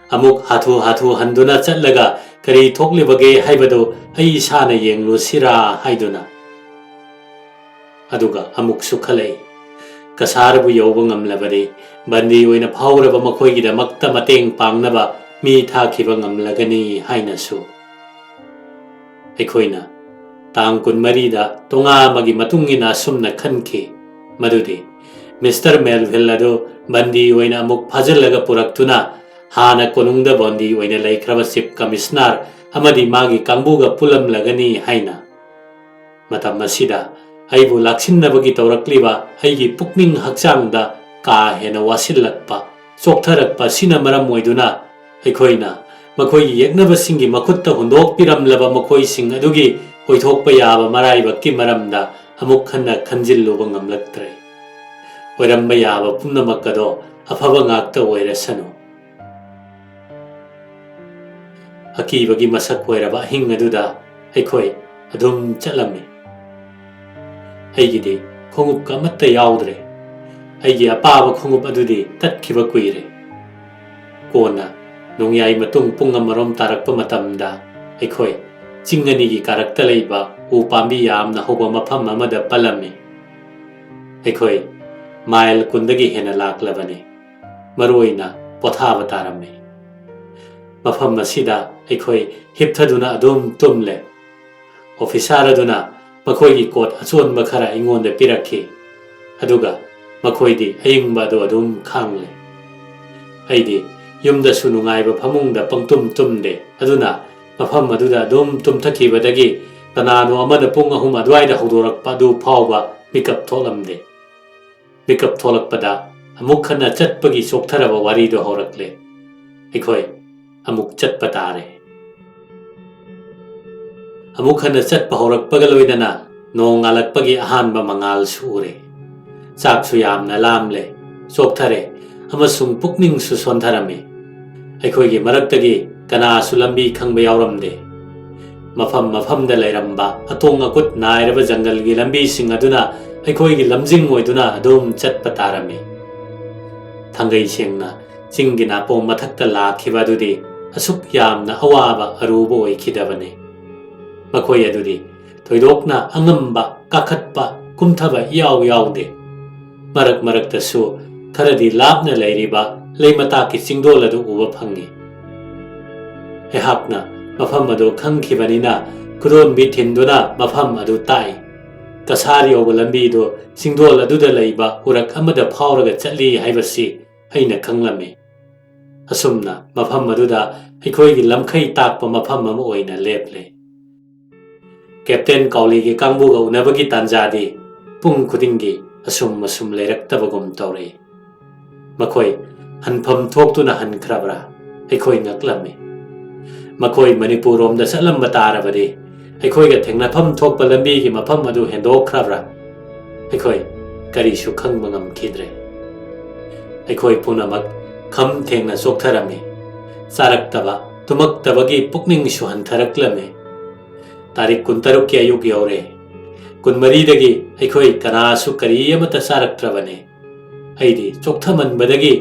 ꯑꯃꯨꯛ ꯍꯥꯊꯨ ꯍꯥꯊꯨ ꯍꯟꯗꯨꯅ ꯆꯠꯂꯒ ꯀꯔꯤ ꯊꯣꯛꯂꯤꯕꯒꯦ ꯍꯥꯏꯕꯗꯨ ꯑꯩ ꯏꯁꯥꯅ ꯌꯦꯡꯂꯨꯁꯤꯔꯥ ꯍꯥꯏꯗꯨꯅ꯫ ꯑꯗꯨꯒ ꯑꯃꯨꯛꯁꯨ ꯈꯜꯂꯛꯏ, ꯀꯁꯥꯔꯕꯨ ꯌꯧꯕ ꯉꯝꯂꯕꯗꯤ ꯕꯟꯗꯤ ꯑꯣꯏꯅ ꯐꯥꯎꯔꯕ ꯃꯈꯣꯏꯒꯤꯗꯃꯛꯇ ꯃꯇꯦꯡ ꯄꯥꯡꯅꯕ ꯃꯤ ꯊꯥꯈꯤꯕ ꯉꯝꯂꯒꯅꯤ ꯍꯥꯏꯅꯁꯨ꯫ ꯑꯩꯈꯣꯏꯅ ꯇꯥꯡ ꯀꯨꯟꯃꯔꯤꯗ ꯇꯣꯉꯥ ꯑꯃꯒꯤ ꯃꯇꯨꯡ ꯏꯟꯅ ꯑꯁꯨꯝꯅ ꯈꯟꯈꯤ ꯃꯗꯨꯗꯤ ꯃꯤꯁꯇꯔ ꯃꯦꯜꯚꯤꯜ ꯑꯗꯨ ꯕꯟꯗꯤ ꯑꯣꯏꯅ ꯑꯃꯨꯛ ꯐꯥꯖꯤꯜꯂꯒ ꯄꯨꯔꯛꯇꯨꯅ ꯍꯥꯟꯅ ꯀꯣꯅꯨꯡꯗ ꯕꯟꯗꯤ ꯑꯣꯏꯅ ꯂꯩꯈ꯭ꯔꯕ ꯆꯤꯐ ꯀꯃꯤꯁꯅꯔ ꯑꯃꯗꯤ ꯃꯥꯒꯤ ꯀꯥꯡꯕꯨꯒ ꯄꯨꯜꯂꯝꯂꯒꯅꯤ ꯍꯥꯏꯅ꯫ ꯃꯇꯝ ꯑꯁꯤꯗ ꯑꯩꯕꯨ ꯂꯥꯛꯁꯤꯟꯅꯕꯒꯤ ꯇꯧꯔꯛꯂꯤꯕ ꯑꯩꯒꯤ ꯄꯨꯛꯅꯤꯡ ꯍꯛꯆꯥꯡꯗ ꯀꯥ ꯍꯦꯟꯅ ꯋꯥꯁꯤꯜꯂꯛꯄ, ꯆꯣꯛꯊꯔꯛꯄ ꯑꯁꯤꯅ ꯃꯔꯝ ꯑꯣꯏꯗꯨꯅ ꯑꯩꯈꯣꯏꯅ ꯃꯈꯣꯏꯒꯤ ꯌꯦꯛꯅꯕꯁꯤꯡꯒꯤ ꯃꯈꯨꯠꯇ ꯍꯨꯟꯗꯣꯛꯄꯤꯔꯝꯂꯕ ꯃꯈꯣꯏꯁꯤꯡ ꯑꯗꯨꯒꯤ ꯑꯣꯏꯊꯣꯛꯄ ꯌꯥꯕ ꯃꯔꯥꯏꯕꯛꯀꯤ ꯃꯔꯝꯗ ꯑꯃꯨꯛ ꯍꯟꯅ ꯈꯟꯖꯤꯜꯂꯨꯕ ꯉꯝꯂꯛꯇ꯭ꯔꯦ꯫ ꯑꯣꯏꯔꯝꯕ ꯌꯥꯕ ꯄꯨꯝꯅꯃꯛ ꯑꯗꯣ ꯑꯐꯕ ꯉꯥꯛꯇ ꯑꯣꯏꯔꯁꯅꯨ꯫ ꯑꯀꯤꯕꯒꯤ ꯃꯁꯛ ꯑꯣꯏꯔꯕ ꯑꯍꯤꯡ ꯑꯗꯨꯗ ꯑꯩꯈꯣꯏ ꯑꯗꯨꯝ ꯆꯠꯂꯝꯃꯤ꯫ ꯑꯩꯒꯤꯗꯤ ꯈꯣꯡꯎꯞꯀ ꯑꯃꯠꯇ ꯌꯥꯎꯗ꯭ꯔꯦ꯫ ꯑꯩꯒꯤ ꯑꯄꯥꯕ ꯈꯣꯡꯎꯞ ꯑꯗꯨꯗꯤ ꯇꯠꯈꯤꯕ ꯀꯨꯏꯔꯦ꯫ ꯀꯣꯟꯅ ꯅꯣꯡꯌꯥꯏ ꯃꯇꯨꯡ ꯄꯨꯡ ꯑꯃꯔꯣꯝ ꯇꯥꯔꯛꯄ ꯃꯇꯝꯗ ꯑꯩꯈꯣꯏ ꯆꯤꯡ ꯑꯅꯤꯒꯤ ꯀꯥꯔꯛꯇ ꯂꯩꯕ ꯎ ꯄꯥꯝꯕꯤ ꯌꯥꯝꯅ ꯍꯧꯕ ꯃꯐꯝ ꯑꯃꯗ ꯄꯜꯂꯝꯃꯤ꯫ ꯑꯩꯈꯣꯏ ꯃꯥꯏꯜ ꯀꯨꯟꯗꯒꯤ ꯍꯦꯟꯅ ꯂꯥꯛꯂꯕꯅꯤ꯫ ꯃꯔꯨꯑꯣꯏꯅ ꯄꯣꯊꯥꯕ ꯇꯥꯔꯝꯃꯤ꯫ ꯃꯐꯝ ꯑꯁꯤꯗ ꯑꯩꯈꯣꯏ ꯍꯤꯞꯊꯗꯨꯅ ꯑꯗꯨꯝ ꯇꯨꯝꯂꯦ꯫ ꯑꯣꯐꯤꯁꯥꯔ ꯑꯗꯨꯅ ꯃꯈꯣꯏꯒꯤ ꯀꯣꯠ ꯑꯆꯣꯟꯕ ꯈꯔ ꯑꯩꯉꯣꯟꯗ ꯄꯤꯔꯛꯈꯤ꯫ ꯑꯗꯨꯒ ꯃꯈꯣꯏꯗꯤ ꯑꯏꯪꯕ ꯑꯗꯨ ꯑꯗꯨꯝ ꯈꯥꯡꯂꯦ꯫ ꯑꯩꯗꯤ ꯌꯨꯝꯗꯁꯨ ꯅꯨꯡꯉꯥꯏꯕ ꯐꯃꯨꯡꯗ ꯄꯪꯇꯨꯝ ꯇꯨꯝꯗꯦ꯫ ꯑꯗꯨꯅ ꯃꯐꯝ ꯑꯗꯨꯗ ꯑꯗꯨꯝ ꯇꯨꯝꯊꯈꯤꯕꯗꯒꯤ ꯀꯅꯥꯅꯣ ꯑꯃꯅ ꯄꯨꯡ ꯑꯍꯨꯝ ꯑꯗꯨꯋꯥꯏꯗ ꯍꯧꯗꯣꯔꯛꯄ ꯑꯗꯨ ꯐꯥꯎꯕ ꯃꯤꯀꯞ ꯊꯣꯛꯂꯝꯗꯦ꯫ ꯃꯤꯀꯞ ꯊꯣꯛꯂꯛꯄꯗ ꯑꯃꯨꯛ ꯍꯟꯅ ꯆꯠꯄꯒꯤ ꯆꯣꯛꯊꯔꯕ ꯋꯥꯔꯤꯗꯨ ꯍꯧꯔꯛꯂꯦ꯫ ꯑꯩꯈꯣꯏ ꯑꯃꯨꯛ ꯆꯠꯄ ꯇꯥꯔꯦ꯫ ꯑꯃꯨꯛ ꯍꯟꯅ ꯆꯠꯄ ꯍꯧꯔꯛꯄꯒ ꯂꯣꯏꯅꯅ ꯅꯣꯡ ꯉꯥꯜꯂꯛꯄꯒꯤ ꯑꯍꯥꯟꯕ ꯃꯉꯥꯜꯁꯨ ꯎꯔꯦ꯫ ꯆꯥꯛꯁꯨ ꯌꯥꯝꯅ ꯂꯥꯝꯂꯦ, ꯆꯣꯛꯊꯔꯦ ꯑꯃꯁꯨꯡ ꯄꯨꯛꯅꯤꯡꯁꯨ ꯁꯣꯟꯊꯔꯝꯃꯤ꯫ ꯑꯩꯈꯣꯏꯒꯤ ꯃꯔꯛꯇꯒꯤ ꯀꯅꯥꯁꯨ ꯂꯝꯕꯤ ꯈꯪꯕ ꯌꯥꯎꯔꯝꯗꯦ꯫ ꯃꯐꯝ ꯃꯐꯝꯗ ꯂꯩꯔꯝꯕ ꯑꯇꯣꯡ ꯑꯀꯨꯠ ꯅꯥꯏꯔꯕ ꯖꯪꯒꯜꯒꯤ ꯂꯝꯕꯤꯁꯤꯡ ꯑꯗꯨꯅ ꯑꯩꯈꯣꯏꯒꯤ ꯂꯝꯖꯤꯡ ꯑꯣꯏꯗꯨꯅ ꯑꯗꯨꯝ ꯆꯠꯄ ꯇꯥꯔꯝꯃꯤ꯫ ꯊꯥꯡꯒꯩ ꯁꯦꯡꯅ ꯆꯤꯡꯒꯤ ꯅꯥꯄꯣꯝ ꯃꯊꯛꯇ ꯂꯥꯛꯈꯤꯕ ꯑꯗꯨꯗꯤ ꯑꯁꯨꯛ ꯌꯥꯝꯅ ꯑꯋꯥꯕ ꯑꯔꯨꯕ ꯑꯣꯏꯈꯤꯗꯕꯅꯤ꯫ ꯃꯈꯣꯏ ꯑꯗꯨꯗꯤ ꯊꯣꯏꯗꯣꯛꯅ ꯑꯉꯝꯕ, ꯀꯥꯈꯠꯄ, ꯀꯨꯝꯊꯕ ꯏꯌꯥꯎ ꯌꯥꯎꯗꯦ꯫ ꯃꯔꯛ ꯃꯔꯛꯇꯁꯨ ꯈꯔꯗꯤ ꯂꯥꯞꯅ ꯂꯩꯔꯤꯕ ꯂꯩꯃꯇꯥꯛꯀꯤ ꯆꯤꯡꯗꯣꯜ ꯑꯗꯨ ꯎꯕ ꯐꯪꯏ꯫ ꯑꯩꯍꯥꯛꯅ ꯃꯐꯝ ꯑꯗꯨ ꯈꯪꯈꯤꯕꯅꯤꯅ ꯈꯨꯗꯣꯝꯕꯤ ꯊꯤꯟꯗꯨꯅ ꯃꯐꯝ ꯑꯗꯨ ꯇꯥꯛꯏ꯫ ꯀꯁꯥꯔ ꯌꯧꯕ ꯂꯝꯕꯤꯗꯨ ꯆꯤꯡꯗꯣꯜ ꯑꯗꯨꯗ ꯂꯩꯕ ꯎꯔꯛ ꯑꯃꯗ ꯐꯥꯎꯔꯒ ꯆꯠꯂꯤ ꯍꯥꯏꯕꯁꯤ ꯑꯩꯅ ꯈꯪꯂꯝꯃꯤ꯫ ꯑꯁꯨꯝꯅ ꯃꯐꯝ ꯑꯗꯨꯗ ꯑꯩꯈꯣꯏꯒꯤ ꯂꯝꯈꯩ ꯇꯥꯛꯄ ꯃꯐꯝ ꯑꯃ ꯑꯣꯏꯅ ꯂꯦꯞꯂꯦ꯫ ꯀꯦꯞꯇꯦꯟ ꯀꯥꯎꯂꯤꯒꯤ ꯀꯥꯡꯕꯨꯒ ꯎꯅꯕꯒꯤ ꯇꯥꯟꯖꯥꯗꯤ ꯄꯨꯡ ꯈꯨꯗꯤꯡꯒꯤ ꯑꯁꯨꯝ ꯑꯁꯨꯝ ꯂꯩꯔꯛꯇꯕꯒꯨꯝ ꯇꯧꯔꯛꯏ꯫ ꯃꯈꯣꯏ ꯍꯟꯐꯝ ꯊꯣꯛꯇꯨꯅ ꯍꯟꯈ꯭ꯔꯕ꯭ꯔꯥ? ꯑꯩꯈꯣꯏ ꯉꯛꯂꯝꯃꯤ꯫ ꯃꯈꯣꯏ ꯃꯅꯤꯄꯨꯔ ꯔꯣꯝꯗ ꯆꯠꯂꯝꯕ ꯇꯥꯔꯕꯗꯤ ꯑꯩꯈꯣꯏꯒ ꯊꯦꯡꯅꯐꯝ ꯊꯣꯛꯄ ꯂꯝꯕꯤꯒꯤ ꯃꯐꯝ ꯑꯗꯨ ꯍꯦꯟꯗꯣꯛꯈ꯭ꯔꯕ꯭ꯔꯥ? ꯑꯩꯈꯣꯏ ꯀꯔꯤꯁꯨ ꯈꯪꯕ ꯉꯝꯈꯤꯗ꯭ꯔꯦ꯫ ꯑꯩꯈꯣꯏ ꯄꯨꯝꯅꯃꯛ ꯈꯝ ꯊꯦꯡꯅ ꯆꯣꯛꯊꯔꯝꯃꯤ꯫ ꯆꯥꯔꯛꯇꯕ, ꯇꯨꯝꯃꯛꯇꯕꯒꯤ ꯄꯨꯛꯅꯤꯡꯁꯨ ꯍꯟꯊꯔꯛꯂꯝꯃꯤ꯫ ꯇꯥꯔꯤꯛ ꯀꯨꯟꯇꯔꯨꯛꯀꯤ ꯑꯌꯨꯛ ꯌꯧꯔꯦ꯫ ꯀꯨꯟꯃꯔꯤꯗꯒꯤ ꯑꯩꯈꯣꯏ ꯀꯅꯥꯁꯨ ꯀꯔꯤ ꯑꯃꯠꯇ ꯆꯥꯔꯛꯇ꯭ꯔꯕꯅꯤ꯫ ꯑꯩꯗꯤ ꯆꯣꯛꯊꯃꯟꯕꯗꯒꯤ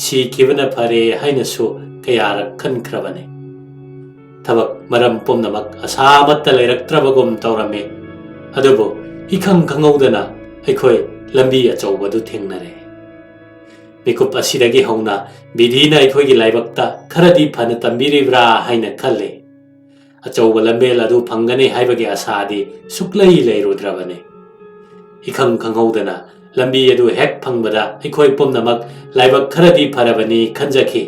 ꯁꯤꯈꯤꯕꯅ ꯐꯔꯦ ꯍꯥꯏꯅꯁꯨ ꯀꯌꯥꯔꯛ ꯈꯟꯈ꯭ꯔꯕꯅꯤ꯫ ꯊꯕꯛ ꯃꯔꯝ ꯄꯨꯝꯅꯃꯛ ꯑꯁꯥ ꯑꯃꯠꯇ ꯂꯩꯔꯛꯇ꯭ꯔꯕꯒꯨꯝ ꯇꯧꯔꯝꯃꯤ꯫ ꯑꯗꯨꯕꯨ ꯏꯈꯪ ꯈꯪꯍꯧꯗꯅ ꯑꯩꯈꯣꯏ ꯂꯝꯕꯤ ꯑꯆꯧꯕꯗꯨ ꯊꯦꯡꯅꯔꯦ꯫ ꯃꯤꯀꯨꯞ ꯑꯁꯤꯗꯒꯤ ꯍꯧꯅ ꯕꯤꯙꯤꯅ ꯑꯩꯈꯣꯏꯒꯤ ꯂꯥꯏꯕꯛꯇ ꯈꯔꯗꯤ ꯐꯅ ꯇꯝꯕꯤꯔꯤꯕ꯭ꯔꯥ ꯍꯥꯏꯅ ꯈꯜꯂꯤ꯫ ꯑꯆꯧꯕ ꯂꯝꯕꯦꯜ ꯑꯗꯨ ꯐꯪꯒꯅꯤ ꯍꯥꯏꯕꯒꯤ ꯑꯁꯥꯗꯤ ꯁꯨꯛꯂꯩ ꯂꯩꯔꯨꯗ꯭ꯔꯕꯅꯤ꯫ ꯏꯈꯪ ꯈꯪꯍꯧꯗꯅ ꯂꯝꯕꯤ ꯑꯗꯨ ꯍꯦꯛ ꯐꯪꯕꯗ ꯑꯩꯈꯣꯏ ꯄꯨꯝꯅꯃꯛ ꯂꯥꯏꯕꯛ ꯈꯔꯗꯤ ꯐꯔꯕꯅꯤ ꯈꯟꯖꯈꯤ꯫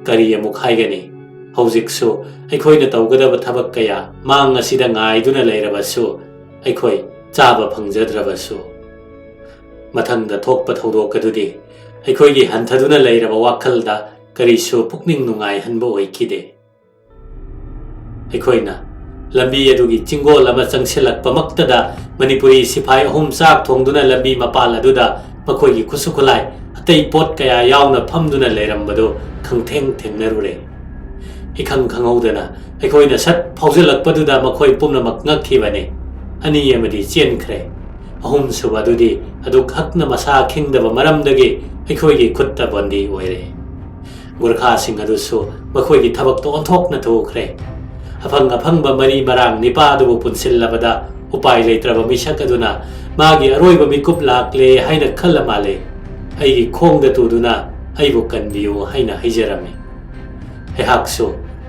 ꯀꯔꯤ ꯑꯃꯨꯛ ꯍꯥꯏꯒꯅꯤ? ꯍꯧꯖꯤꯛꯁꯨ ꯑꯩꯈꯣꯏꯅ ꯇꯧꯒꯗꯕ ꯊꯕꯛ ꯀꯌꯥ ꯃꯥꯡ ꯑꯁꯤꯗ ꯉꯥꯏꯗꯨꯅ ꯂꯩꯔꯕꯁꯨ, ꯑꯩꯈꯣꯏ ꯆꯥꯕ ꯐꯪꯖꯗ꯭ꯔꯕꯁꯨ, ꯃꯊꯪꯗ ꯊꯣꯛꯄ ꯊꯧꯗꯣꯛ ꯑꯗꯨꯗꯤ ꯑꯩꯈꯣꯏꯒꯤ ꯍꯟꯊꯗꯨꯅ ꯂꯩꯔꯕ ꯋꯥꯈꯜꯗ ꯀꯔꯤꯁꯨ ꯄꯨꯛꯅꯤꯡ ꯅꯨꯡꯉꯥꯏꯍꯟꯕ ꯑꯣꯏꯈꯤꯗꯦ꯫ ꯑꯩꯈꯣꯏꯅ ꯂꯝꯕꯤ ꯑꯗꯨꯒꯤ ꯆꯤꯡꯒꯣꯜ ꯑꯃ ꯆꯪꯁꯤꯜꯂꯛꯄꯃꯛꯇꯗ ꯃꯅꯤꯄꯨꯔꯤ ꯁꯤꯐꯥꯏ ꯑꯍꯨꯝ ꯆꯥꯛ ꯊꯣꯡꯗꯨꯅ ꯂꯝꯕꯤ ꯃꯄꯥꯜ ꯑꯗꯨꯗ ꯃꯈꯣꯏꯒꯤ ꯈꯨꯠꯁꯨ ꯈꯨꯠꯂꯥꯏ ꯑꯇꯩ ꯄꯣꯠ ꯀꯌꯥ ꯌꯥꯎꯅ ꯐꯝꯗꯨꯅ ꯂꯩꯔꯝꯕꯗꯨ ꯈꯪꯊꯦꯡ ꯊꯦꯡꯅꯔꯨꯔꯦ꯫ ꯏꯈꯪ ꯈꯪꯍꯧꯗꯅ ꯑꯩꯈꯣꯏꯅ ꯁꯠ ꯐꯥꯎꯖꯤꯜꯂꯛꯄꯗꯨꯗ ꯃꯈꯣꯏ ꯄꯨꯝꯅꯃꯛ ꯉꯛꯈꯤꯕꯅꯤ꯫ ꯑꯅꯤ ꯑꯃꯗꯤ ꯆꯦꯟꯈ꯭ꯔꯦ꯫ ꯑꯍꯨꯝꯁꯨꯕ ꯑꯗꯨꯗꯤ ꯑꯗꯨꯛ ꯍꯛꯅ ꯃꯁꯥ ꯈꯤꯡꯗꯕ ꯃꯔꯝꯗꯒꯤ ꯑꯩꯈꯣꯏꯒꯤ ꯈꯨꯠꯇ ꯕꯟꯗꯤ ꯑꯣꯏꯔꯦ꯫ ꯒꯨꯔꯈꯥꯁꯤꯡ ꯑꯗꯨꯁꯨ ꯃꯈꯣꯏꯒꯤ ꯊꯕꯛꯇ ꯑꯣꯟꯊꯣꯛꯅ ꯊꯨꯈ꯭ꯔꯦ꯫ ꯑꯐꯪ ꯑꯐꯪꯕ ꯃꯔꯤ ꯃꯔꯥꯡ ꯅꯤꯄꯥ ꯑꯗꯨꯕꯨ ꯄꯨꯟꯁꯤꯜꯂꯕꯗ ꯎꯄꯥꯏ ꯂꯩꯇ꯭ꯔꯕ ꯃꯤꯁꯛ ꯑꯗꯨꯅ ꯃꯥꯒꯤ ꯑꯔꯣꯏꯕ ꯃꯤꯀꯨꯞ ꯂꯥꯛꯂꯦ ꯍꯥꯏꯅ ꯈꯜꯂ ꯃꯥꯜꯂꯦ꯫ ꯑꯩꯒꯤ ꯈꯣꯡꯗ ꯇꯨꯗꯨꯅ ꯑꯩꯕꯨ ꯀꯟꯕꯤꯌꯨ ꯍꯥꯏꯅ ꯍꯥꯏꯖꯔꯝꯃꯤ꯫ ꯑꯩꯍꯥꯛꯁꯨ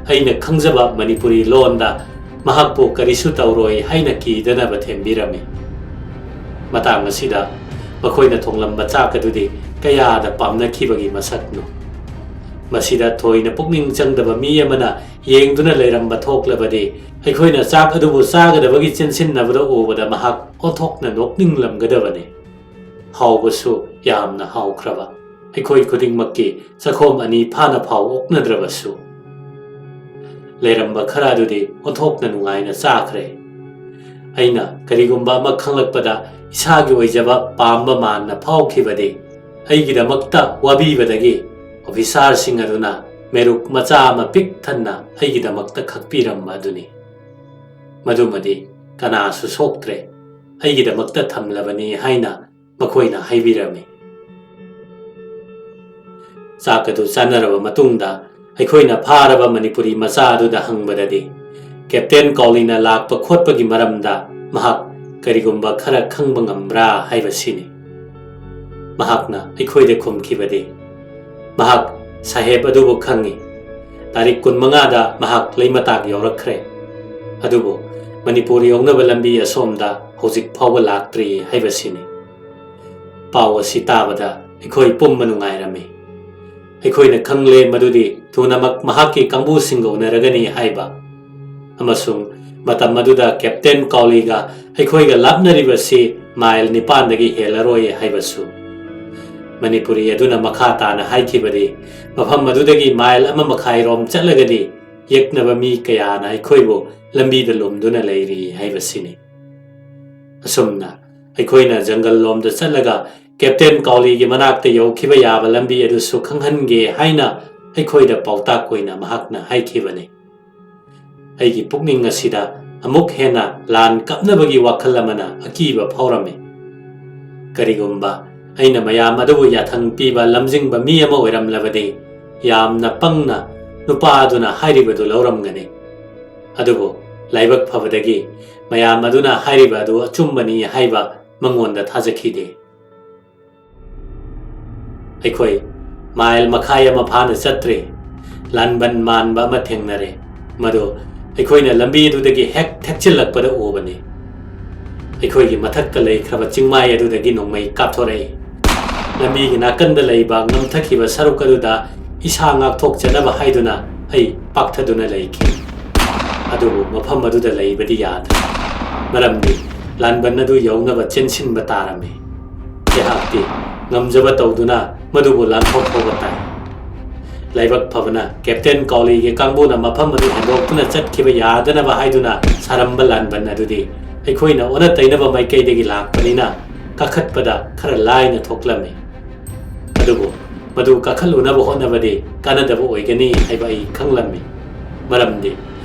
ꯑꯩꯅ ꯈꯪꯖꯕ ꯃꯅꯤꯄꯨꯔꯤ ꯂꯣꯟꯗ ꯃꯍꯥꯛꯄꯨ ꯀꯔꯤꯁꯨ ꯇꯧꯔꯣꯏ ꯍꯥꯏꯅ ꯀꯤꯗꯅꯕ ꯊꯦꯝꯕꯤꯔꯝꯃꯤ꯫ ꯃꯇꯥꯡ ꯑꯁꯤꯗ ꯃꯈꯣꯏꯅ ꯊꯣꯡꯂꯝꯕ ꯆꯥꯛ ꯑꯗꯨꯗꯤ ꯀꯌꯥꯗ ꯄꯥꯝꯅꯈꯤꯕꯒꯤ ꯃꯁꯛꯅꯣ꯫ ꯃꯁꯤꯗ ꯊꯣꯏꯅ ꯄꯨꯛꯅꯤꯡ ꯆꯪꯗꯕ ꯃꯤ ꯑꯃꯅ ꯌꯦꯡꯗꯨꯅ ꯂꯩꯔꯝꯕ ꯊꯣꯛꯂꯕꯗꯤ, ꯑꯩꯈꯣꯏꯅ ꯆꯥꯛ ꯑꯗꯨꯕꯨ ꯆꯥꯒꯗꯕꯒꯤ ꯆꯦꯟꯁꯤꯟꯅꯕꯗ ꯎꯕꯗ ꯃꯍꯥꯛ ꯑꯣꯟꯊꯣꯛꯅ ꯅꯣꯛꯅꯤꯡꯂꯝꯒꯗꯕꯅꯤ꯫ ꯍꯥꯎꯕꯁꯨ ꯌꯥꯝꯅ ꯍꯥꯎꯈ꯭ꯔꯕ, ꯑꯩꯈꯣꯏ ꯈꯨꯗꯤꯡꯃꯛꯀꯤ ꯆꯥꯛꯈꯣꯝ ꯑꯅꯤ ꯐꯥꯅ ꯐꯥꯎ ꯑꯣꯛꯅꯗ꯭ꯔꯕꯁꯨ꯫ ꯂꯩꯔꯝꯕ ꯈꯔ ꯑꯗꯨꯗꯤ ꯑꯣꯟꯊꯣꯛꯅ ꯅꯨꯡꯉꯥꯏꯅ ꯆꯥꯈ꯭ꯔꯦ꯫ ꯑꯩꯅ ꯀꯔꯤꯒꯨꯝꯕ ꯑꯃ ꯈꯪꯂꯛꯄꯗ ꯏꯁꯥꯒꯤ ꯑꯣꯏꯖꯕ ꯄꯥꯝꯕ ꯃꯥꯟꯅ ꯐꯥꯎꯈꯤꯕꯗꯤ, ꯑꯩꯒꯤꯗꯃꯛꯇ ꯋꯥꯕꯤꯕꯗꯒꯤ ꯑꯣꯐꯤꯁꯥꯔꯁꯤꯡ ꯑꯗꯨꯅ ꯃꯦꯔꯨꯛ ꯃꯆꯥ ꯑꯃ ꯄꯤꯛ ꯊꯟꯅ ꯑꯩꯒꯤꯗꯃꯛꯇ ꯈꯛꯄꯤꯔꯝꯕ ꯑꯗꯨꯅꯤ꯫ ꯃꯗꯨꯃꯗꯤ ꯀꯅꯥꯁꯨ ꯁꯣꯛꯇ꯭ꯔꯦ, ꯑꯩꯒꯤꯗꯃꯛꯇ ꯊꯝꯂꯕꯅꯤ ꯍꯥꯏꯅ ꯃꯈꯣꯏꯅ ꯍꯥꯏꯕꯤꯔꯝꯃꯤ꯫ ꯆꯥꯛ ꯑꯗꯨ ꯆꯥꯅꯔꯕ ꯃꯇꯨꯡꯗ ꯑꯩꯈꯣꯏꯅ ꯐꯥꯔꯕ ꯃꯅꯤꯄꯨꯔꯤ ꯃꯆꯥ ꯑꯗꯨꯗ ꯍꯪꯕꯗꯗꯤ, ꯀꯦꯞꯇꯦꯟ ꯀꯥꯎꯂꯤꯅ ꯂꯥꯛꯄ ꯈꯣꯠꯄꯒꯤ ꯃꯔꯝꯗ ꯃꯍꯥꯛ ꯀꯔꯤꯒꯨꯝꯕ ꯈꯔ ꯈꯪꯕ ꯉꯝꯕ꯭ꯔꯥ ꯍꯥꯏꯕꯁꯤꯅꯤ꯫ ꯃꯍꯥꯛꯅ ꯑꯩꯈꯣꯏꯗ ꯈꯨꯝꯈꯤꯕꯗꯤ, ꯃꯍꯥꯛ ꯁꯥꯍꯦꯕ ꯑꯗꯨꯕꯨ ꯈꯪꯏ꯫ ꯇꯥꯔꯤꯛ ꯀꯨꯟꯃꯉꯥꯗ ꯃꯍꯥꯛ ꯂꯩꯃꯇꯥꯛ ꯌꯧꯔꯛꯈ꯭ꯔꯦ꯫ ꯑꯗꯨꯕꯨ ꯃꯅꯤꯄꯨꯔ ꯌꯧꯅꯕ ꯂꯝꯕꯤ ꯑꯁꯣꯝꯗ ꯍꯧꯖꯤꯛ ꯐꯥꯎꯕ ꯂꯥꯛꯇ꯭ꯔꯤ ꯍꯥꯏꯕꯁꯤꯅꯤ꯫ ꯄꯥꯎ ꯑꯁꯤ ꯇꯥꯕꯗ ꯑꯩꯈꯣꯏ ꯄꯨꯝꯕ ꯅꯨꯡꯉꯥꯏꯔꯝꯃꯤ꯫ ꯑꯩꯈꯣꯏꯅ ꯈꯪꯂꯦ ꯃꯗꯨꯗꯤ ꯊꯨꯅꯃꯛ ꯃꯍꯥꯛꯀꯤ ꯀꯥꯡꯕꯨꯁꯤꯡꯒ ꯎꯅꯔꯒꯅꯤ ꯍꯥꯏꯕ, ꯑꯃꯁꯨꯡ ꯃꯇꯝ ꯑꯗꯨꯗ ꯀꯦꯞꯇꯦꯟ ꯀꯥꯎꯂꯤꯒ ꯑꯩꯈꯣꯏꯒ ꯂꯥꯞꯅꯔꯤꯕꯁꯤ ꯃꯥꯏꯜ ꯅꯤꯄꯥꯟꯗꯒꯤ ꯍꯦꯜꯂꯔꯣꯏ ꯍꯥꯏꯕꯁꯨ꯫ ꯃꯅꯤꯄꯨꯔꯤ ꯑꯗꯨꯅ ꯃꯈꯥ ꯇꯥꯅ ꯍꯥꯏꯈꯤꯕꯗꯤ, ꯃꯐꯝ ꯑꯗꯨꯗꯒꯤ ꯃꯥꯏꯜ ꯑꯃ ꯃꯈꯥꯏꯔꯣꯝ ꯆꯠꯂꯒꯗꯤ ꯌꯦꯛꯅꯕ ꯃꯤ ꯀꯌꯥꯅ ꯑꯩꯈꯣꯏꯕꯨ ꯂꯝꯕꯤꯗ ꯂꯨꯝꯗꯨꯅ ꯂꯩꯔꯤ ꯍꯥꯏꯕꯁꯤꯅꯤ꯫ ꯑꯁꯨꯝꯅ ꯑꯩꯈꯣꯏꯅ ꯖꯪꯒꯜ ꯂꯣꯝꯗ ꯆꯠꯂꯒ ꯀꯦꯞꯇꯦꯟ ꯀꯥꯎꯂꯤꯒꯤ ꯃꯅꯥꯛꯇ ꯌꯧꯈꯤꯕ ꯌꯥꯕ ꯂꯝꯕꯤ ꯑꯗꯨꯁꯨ ꯈꯪꯍꯟꯒꯦ ꯍꯥꯏꯅ ꯑꯩꯈꯣꯏꯗ ꯄꯥꯎꯇꯥꯛ ꯑꯣꯏꯅ ꯃꯍꯥꯛꯅ ꯍꯥꯏꯈꯤꯕꯅꯤ꯫ ꯑꯩꯒꯤ ꯄꯨꯛꯅꯤꯡ ꯑꯁꯤꯗ ꯑꯃꯨꯛ ꯍꯦꯟꯅ ꯂꯥꯟ ꯀꯞꯅꯕꯒꯤ ꯋꯥꯈꯜ ꯑꯃꯅ ꯑꯀꯤꯕ ꯐꯥꯎꯔꯝꯃꯤ꯫ ꯀꯔꯤꯒꯨꯝꯕ ꯑꯩꯅ ꯃꯌꯥꯝ ꯑꯗꯨꯕꯨ ꯌꯥꯊꯪ ꯄꯤꯕ ꯂꯝꯖꯤꯡꯕ ꯃꯤ ꯑꯃ ꯑꯣꯏꯔꯝꯂꯕꯗꯤ, ꯌꯥꯝꯅ ꯄꯪꯅ ꯅꯨꯄꯥ ꯑꯗꯨꯅ ꯍꯥꯏꯔꯤꯕꯗꯨ ꯂꯧꯔꯝꯒꯅꯤ꯫ ꯑꯗꯨꯕꯨ ꯂꯥꯏꯕꯛ ꯐꯕꯗꯒꯤ ꯃꯌꯥꯝ ꯑꯗꯨꯅ ꯍꯥꯏꯔꯤꯕ ꯑꯗꯨ ꯑꯆꯨꯝꯕꯅꯤ ꯍꯥꯏꯕ ꯃꯉꯣꯟꯗ ꯊꯥꯖꯈꯤꯗꯦ꯫ ꯑꯩꯈꯣꯏ ꯃꯥꯏꯜ ꯃꯈꯥꯏ ꯑꯃ ꯐꯥꯅ ꯆꯠꯇ꯭ꯔꯦ꯫ ꯂꯥꯟꯕꯟ ꯃꯥꯟꯕ ꯑꯃ ꯊꯦꯡꯅꯔꯦ꯫ ꯃꯗꯨ ꯑꯩꯈꯣꯏꯅ ꯂꯝꯕꯤ ꯑꯗꯨꯗꯒꯤ ꯍꯦꯛ ꯊꯦꯛꯆꯤꯜꯂꯛꯄꯗ ꯎꯕꯅꯤ꯫ ꯑꯩꯈꯣꯏꯒꯤ ꯃꯊꯛꯇ ꯂꯩꯈ꯭ꯔꯕ ꯆꯤꯡꯃꯥꯏ ꯑꯗꯨꯗꯒꯤ ꯅꯣꯡꯃꯩ ꯀꯥꯞꯊꯣꯔꯛꯏ꯫ ꯂꯝꯕꯤꯒꯤ ꯅꯥꯀꯟꯗ ꯂꯩꯕ ꯉꯝꯊꯈꯤꯕ ꯁꯔꯨꯛ ꯑꯗꯨꯗ ꯏꯁꯥ ꯉꯥꯛꯊꯣꯛꯆꯅꯕ ꯍꯥꯏꯗꯨꯅ ꯑꯩ ꯄꯥꯛꯊꯗꯨꯅ ꯂꯩꯈꯤ꯫ ꯑꯗꯨꯕꯨ ꯃꯐꯝ ꯑꯗꯨꯗ ꯂꯩꯕꯗꯤ ꯌꯥꯗ꯭ꯔꯦ, ꯃꯔꯝꯗꯤ ꯂꯥꯟꯕꯟ ꯑꯗꯨ ꯌꯧꯅꯕ ꯆꯦꯟꯁꯤꯟꯕ ꯇꯥꯔꯝꯃꯤ꯫ ꯑꯩꯍꯥꯛꯇꯤ ꯉꯝꯖꯕ ꯇꯧꯗꯨꯅ ꯃꯗꯨꯕꯨ ꯂꯥꯟꯊꯣꯛ ꯐꯥꯎꯕ ꯇꯥꯏ꯫ ꯂꯥꯏꯕꯛ ꯐꯕꯅ ꯀꯦꯞꯇꯦꯟ ꯀꯥꯎꯂꯤꯒꯤ ꯀꯥꯡꯕꯨꯅ ꯃꯐꯝ ꯑꯗꯨ ꯍꯦꯟꯗꯣꯛꯇꯨꯅ ꯆꯠꯈꯤꯕ ꯌꯥꯗꯅꯕ ꯍꯥꯏꯗꯨꯅ ꯁꯥꯔꯝꯕ ꯂꯥꯟꯕꯟ ꯑꯗꯨꯗꯤ ꯑꯩꯈꯣꯏꯅ ꯑꯣꯟꯅ ꯇꯩꯅꯕ ꯃꯥꯏꯀꯩꯗꯒꯤ ꯂꯥꯛꯄꯅꯤꯅ ꯀꯥꯈꯠꯄꯗ ꯈꯔ ꯂꯥꯏꯅ ꯊꯣꯛꯂꯝꯃꯤ꯫ ꯑꯗꯨꯕꯨ ꯃꯗꯨ ꯀꯥꯈꯠꯂꯨꯅꯕ ꯍꯣꯠꯅꯕꯗꯤ ꯀꯥꯟꯅꯗꯕ ꯑꯣꯏꯒꯅꯤ ꯍꯥꯏꯕ ꯑꯩ ꯈꯪꯂꯝꯃꯤ꯫ ꯃꯔꯝꯗꯤ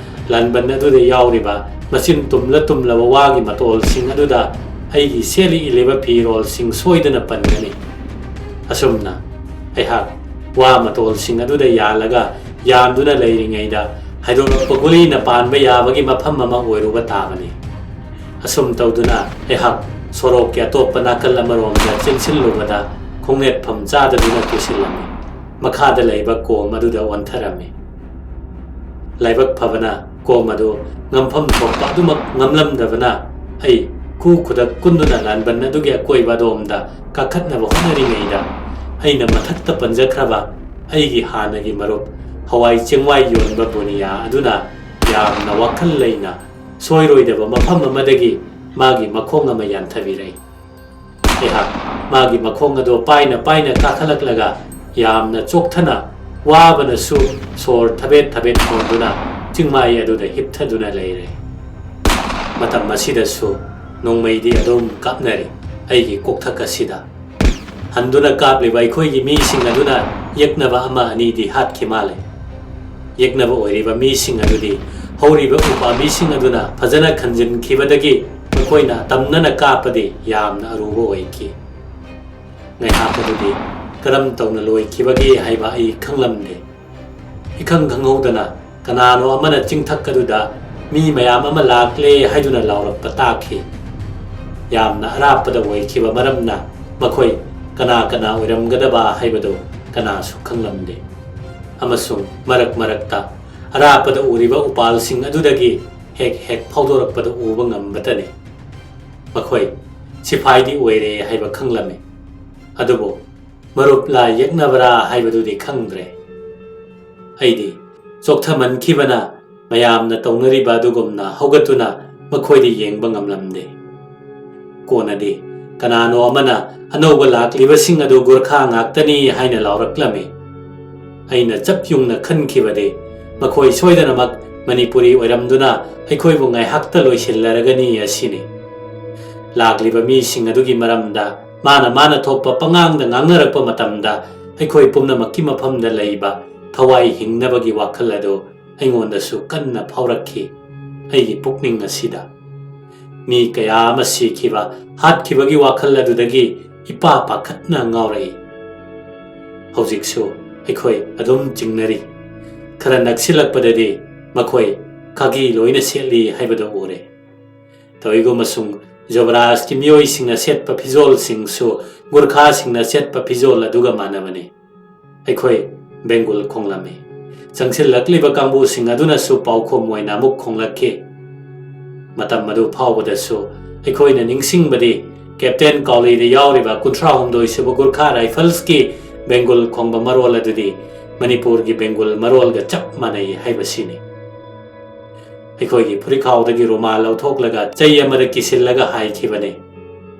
ꯂꯥꯟꯕꯟ ꯑꯗꯨꯗ ꯌꯥꯎꯔꯤꯕ ꯃꯆꯤꯟ ꯇꯨꯝꯂ ꯇꯨꯝꯂꯕ ꯋꯥꯒꯤ ꯃꯇꯣꯜꯁꯤꯡ ꯑꯗꯨꯗ ꯑꯩꯒꯤ ꯁꯦꯠꯂꯤ ꯏꯜꯂꯤꯕ ꯐꯤꯔꯣꯜꯁꯤꯡ ꯁꯣꯏꯗꯅ ꯄꯟꯒꯅꯤ꯫ ꯑꯁꯨꯝꯅ ꯑꯩꯍꯥꯛ ꯋꯥ ꯃꯇꯣꯜꯁꯤꯡ ꯑꯗꯨꯗ ꯌꯥꯜꯂꯒ ꯌꯥꯟꯗꯨꯅ ꯂꯩꯔꯤꯉꯩꯗ ꯍꯥꯏꯗꯣꯔꯛꯄ ꯒꯨꯂꯤꯅ ꯄꯥꯟꯕ ꯌꯥꯕꯒꯤ ꯃꯐꯝ ꯑꯃ ꯑꯣꯏꯔꯨꯕ ꯇꯥꯕꯅꯤ꯫ ꯑꯁꯨꯝ ꯇꯧꯗꯨꯅ ꯑꯩꯍꯥꯛ ꯁꯣꯔꯣꯛꯀꯤ ꯑꯇꯣꯞꯄ ꯅꯥꯀꯜ ꯑꯃꯔꯣꯝꯗ ꯆꯦꯟꯁꯤꯜꯂꯨꯕꯗ ꯈꯣꯡꯅꯦꯠꯐꯝ ꯆꯥꯗꯗꯨꯅ ꯇꯨꯁꯤꯜꯂꯝꯃꯤ꯫ ꯃꯈꯥꯗ ꯂꯩꯕ ꯀꯣꯝ ꯑꯗꯨꯗ ꯑꯣꯟꯊꯔꯝꯃꯤ꯫ ꯂꯥꯏꯕꯛ ꯐꯕꯅ ꯀꯣꯝ ꯑꯗꯨ ꯉꯝꯐꯝ ꯊꯣꯛꯄ ꯑꯗꯨꯃꯛ ꯉꯝꯂꯝꯗꯕꯅ ꯑꯩ ꯈꯨ ꯈꯨꯗꯛ ꯀꯨꯟꯗꯨꯅ ꯂꯥꯟꯕꯟ ꯑꯗꯨꯒꯤ ꯑꯀꯣꯏꯕ ꯑꯗꯣꯝꯗ ꯀꯥꯈꯠꯅꯕ ꯍꯣꯠꯅꯔꯤꯉꯩꯗ ꯑꯩꯅ ꯃꯊꯛꯇ ꯄꯟꯖꯈ꯭ꯔꯕ ꯑꯩꯒꯤ ꯍꯥꯟꯅꯒꯤ ꯃꯔꯨꯞ ꯍꯋꯥꯏ ꯆꯦꯡꯋꯥꯏ ꯌꯣꯟꯕ ꯕꯣꯅꯤꯌꯥ ꯑꯗꯨꯅ ꯌꯥꯝꯅ ꯋꯥꯈꯜ ꯂꯩꯅ ꯁꯣꯏꯔꯣꯏꯗꯕ ꯃꯐꯝ ꯑꯃꯗꯒꯤ ꯃꯥꯒꯤ ꯃꯈꯣꯡ ꯑꯃ ꯌꯥꯟꯊꯕꯤꯔꯛꯏ꯫ ꯑꯩꯍꯥꯛ ꯃꯥꯒꯤ ꯃꯈꯣꯡ ꯑꯗꯨ ꯄꯥꯏꯅ ꯄꯥꯏꯅ ꯀꯥꯈꯠꯂꯛꯂꯒ ꯌꯥꯝꯅ ꯆꯣꯛꯊꯅ ꯋꯥꯕꯅꯁꯨ ꯁꯣꯔ ꯊꯕꯦꯠ ꯊꯕꯦꯠ ꯍꯣꯟꯗꯨꯅ ꯆꯤꯡꯃꯥꯏ ꯑꯗꯨꯗ ꯍꯤꯞꯊꯗꯨꯅ ꯂꯩꯔꯦ꯫ ꯃꯇꯝ ꯑꯁꯤꯗꯁꯨ ꯅꯣꯡꯃꯩꯗꯤ ꯑꯗꯨꯝ ꯀꯥꯞꯅꯔꯤ ꯑꯩꯒꯤ ꯀꯣꯛꯊꯛ ꯑꯁꯤꯗ꯫ ꯍꯟꯗꯨꯅ ꯀꯥꯞꯂꯤꯕ ꯑꯩꯈꯣꯏꯒꯤ ꯃꯤꯁꯤꯡ ꯑꯗꯨꯅ ꯌꯦꯛꯅꯕ ꯑꯃ ꯑꯅꯤꯗꯤ ꯍꯥꯠꯈꯤ ꯃꯥꯜꯂꯦ꯫ ꯌꯦꯛꯅꯕ ꯑꯣꯏꯔꯤꯕ ꯃꯤꯁꯤꯡ ꯑꯗꯨꯗꯤ ꯍꯧꯔꯤꯕ ꯎꯄꯥꯝꯕꯤꯁꯤꯡ ꯑꯗꯨꯅ ꯐꯖꯅ ꯈꯟꯖꯤꯟꯈꯤꯕꯗꯒꯤ ꯃꯈꯣꯏꯅ ꯇꯝꯅꯅ ꯀꯥꯞꯄꯗꯤ ꯌꯥꯝꯅ ꯑꯔꯨꯕ ꯑꯣꯏꯈꯤ꯫ ꯉꯥꯏꯍꯥꯛ ꯑꯗꯨꯗꯤ ꯀꯔꯝ ꯇꯧꯅ ꯂꯣꯏꯈꯤꯕꯒꯦ ꯍꯥꯏꯕ ꯑꯩ ꯈꯪꯂꯝꯗꯦ꯫ ꯏꯈꯪ ꯈꯪꯍꯧꯗꯅ ꯀꯅꯥꯅꯣ ꯑꯃꯅ ꯆꯤꯡꯊꯛ ꯑꯗꯨꯗ ꯃꯤ ꯃꯌꯥꯝ ꯑꯃ ꯂꯥꯛꯂꯦ ꯍꯥꯏꯗꯨꯅ ꯂꯥꯎꯔꯛꯄ ꯇꯥꯈꯤ꯫ ꯌꯥꯝꯅ ꯑꯔꯥꯞꯄꯗ ꯑꯣꯏꯈꯤꯕ ꯃꯔꯝꯅ ꯃꯈꯣꯏ ꯀꯅꯥ ꯀꯅꯥ ꯑꯣꯏꯔꯝꯒꯗꯕ ꯍꯥꯏꯕꯗꯨ ꯀꯅꯥꯁꯨ ꯈꯪꯂꯝꯗꯦ꯫ ꯑꯃꯁꯨꯡ ꯃꯔꯛ ꯃꯔꯛꯇ ꯑꯔꯥꯞꯄꯗ ꯎꯔꯤꯕ ꯎꯄꯥꯜꯁꯤꯡ ꯑꯗꯨꯗꯒꯤ ꯍꯦꯛ ꯍꯦꯛ ꯐꯥꯎꯗꯣꯔꯛꯄꯗ ꯎꯕ ꯉꯝꯕꯇꯅꯤ꯫ ꯃꯈꯣꯏ ꯁꯤꯐꯥꯏꯗꯤ ꯑꯣꯏꯔꯦ ꯍꯥꯏꯕ ꯈꯪꯂꯝꯃꯤ꯫ ꯑꯗꯨꯕꯨ ꯃꯔꯨꯞ ꯂꯥꯏ ꯌꯦꯛꯅꯕ꯭ꯔꯥ ꯍꯥꯏꯕꯗꯨꯗꯤ ꯈꯪꯗ꯭ꯔꯦ꯫ ꯑꯩꯗꯤ ꯆꯣꯛꯊꯃꯟꯈꯤꯕꯅ ꯃꯌꯥꯝꯅ ꯇꯧꯅꯔꯤꯕ ꯑꯗꯨꯒꯨꯝꯅ ꯍꯧꯒꯠꯇꯨꯅ ꯃꯈꯣꯏꯗ ꯌꯦꯡꯕ ꯉꯝꯂꯝꯗꯦ꯫ ꯀꯣꯟꯅꯗꯤ ꯀꯅꯥꯅꯣ ꯑꯃꯅ ꯑꯅꯧꯕ ꯂꯥꯛꯂꯤꯕꯁꯤꯡ ꯑꯗꯨ ꯒꯨꯔꯈꯥ ꯉꯥꯛꯇꯅꯤ ꯍꯥꯏꯅ ꯂꯥꯎꯔꯛꯂꯝꯃꯤ꯫ ꯑꯩꯅ ꯆꯞ ꯌꯨꯡꯅ ꯈꯟꯈꯤꯕꯗꯤ ꯃꯈꯣꯏ ꯁꯣꯏꯗꯅꯃꯛ ꯃꯅꯤꯄꯨꯔꯤ ꯑꯣꯏꯔꯝꯗꯨꯅ ꯑꯩꯈꯣꯏꯕꯨ ꯉꯥꯏꯍꯥꯛꯇ ꯂꯣꯏꯁꯤꯜꯂꯔꯒꯅꯤ ꯑꯁꯤꯅꯤ꯫ ꯂꯥꯛꯂꯤꯕ ꯃꯤꯁꯤꯡ ꯑꯗꯨꯒꯤ ꯃꯔꯝꯗ ꯃꯥꯅ ꯃꯥꯅ ꯊꯣꯛꯄ ꯄꯉꯥꯡꯗ ꯉꯥꯡꯅꯔꯛꯄ ꯃꯇꯝꯗ ꯑꯩꯈꯣꯏ ꯄꯨꯝꯅꯃꯛꯀꯤ ꯃꯐꯝꯗ ꯂꯩꯕ ꯊꯋꯥꯏ ꯍꯤꯡꯅꯕꯒꯤ ꯋꯥꯈꯜ ꯑꯗꯨ ꯑꯩꯉꯣꯟꯗꯁꯨ ꯀꯟꯅ ꯐꯥꯎꯔꯛꯈꯤ꯫ ꯑꯩꯒꯤ ꯄꯨꯛꯅꯤꯡ ꯑꯁꯤꯗ ꯃꯤ ꯀꯌꯥ ꯑꯃ ꯁꯤꯈꯤꯕ, ꯍꯥꯠꯈꯤꯕꯒꯤ ꯋꯥꯈꯜ ꯑꯗꯨꯗꯒꯤ ꯏꯄꯥ ꯄꯥꯈꯠꯅ ꯉꯥꯎꯔꯛꯏ꯫ ꯍꯧꯖꯤꯛꯁꯨ ꯑꯩꯈꯣꯏ ꯑꯗꯨꯝ ꯆꯤꯡꯅꯔꯤ꯫ ꯈꯔ ꯅꯛꯁꯤꯜꯂꯛꯄꯗꯗꯤ ꯃꯈꯣꯏ ꯈꯥꯒꯤ ꯂꯣꯏꯅ ꯁꯦꯠꯂꯤ ꯍꯥꯏꯕꯗꯨ ꯎꯔꯦ꯫ ꯇꯧꯏꯒꯨꯝꯕꯁꯨꯡ ꯖꯣꯕꯔꯥꯖꯀꯤ ꯃꯤꯑꯣꯏꯁꯤꯡꯅ ꯁꯦꯠꯄ ꯐꯤꯖꯣꯜꯁꯤꯡꯁꯨ ꯒꯨꯔꯈꯥꯁꯤꯡꯅ ꯁꯦꯠꯄ ꯐꯤꯖꯣꯜ ꯑꯗꯨꯒ ꯃꯥꯟꯅꯕꯅꯤ꯫ ꯑꯩꯈꯣꯏ ꯕꯦꯡꯒꯨꯜ ꯈꯣꯡꯂꯝꯃꯤ꯫ ꯆꯪꯁꯤꯜꯂꯛꯂꯤꯕ ꯀꯥꯡꯕꯨꯁꯤꯡ ꯑꯗꯨꯅꯁꯨ ꯄꯥꯎꯈꯨꯝ ꯑꯣꯏꯅ ꯑꯃꯨꯛ ꯈꯣꯡꯂꯛꯈꯤ꯫ ꯃꯇꯝ ꯑꯗꯨ ꯐꯥꯎꯕꯗꯁꯨ ꯑꯩꯈꯣꯏꯅ ꯅꯤꯡꯁꯤꯡꯕꯗꯤ ꯀꯦꯞꯇꯦꯟ ꯀꯥꯎꯂꯤꯗ ꯌꯥꯎꯔꯤꯕ ꯀꯨꯟꯊ꯭ꯔꯥ ꯍꯨꯝꯗꯣꯏ ꯁꯨꯕ ꯒꯨꯔꯈꯥ ꯔꯥꯏꯐꯜꯁꯀꯤ ꯕꯦꯡꯒꯨꯜ ꯈꯣꯡꯕ ꯃꯔꯣꯜ ꯑꯗꯨꯗꯤ ꯃꯅꯤꯄꯨꯔꯒꯤ ꯕꯦꯡꯒꯨꯜ ꯃꯔꯣꯜꯒ ꯆꯞ ꯃꯥꯟꯅꯩ ꯍꯥꯏꯕꯁꯤꯅꯤ꯫ ꯑꯩꯈꯣꯏꯒꯤ ꯐꯨꯔꯤꯈꯥꯎꯗꯒꯤ ꯔꯨꯃꯥꯜ ꯂꯧꯊꯣꯛꯂꯒ ꯆꯩ ꯑꯃꯗ ꯀꯤꯁꯤꯜꯂꯒ ꯍꯥꯏꯈꯤꯕꯅꯤ꯫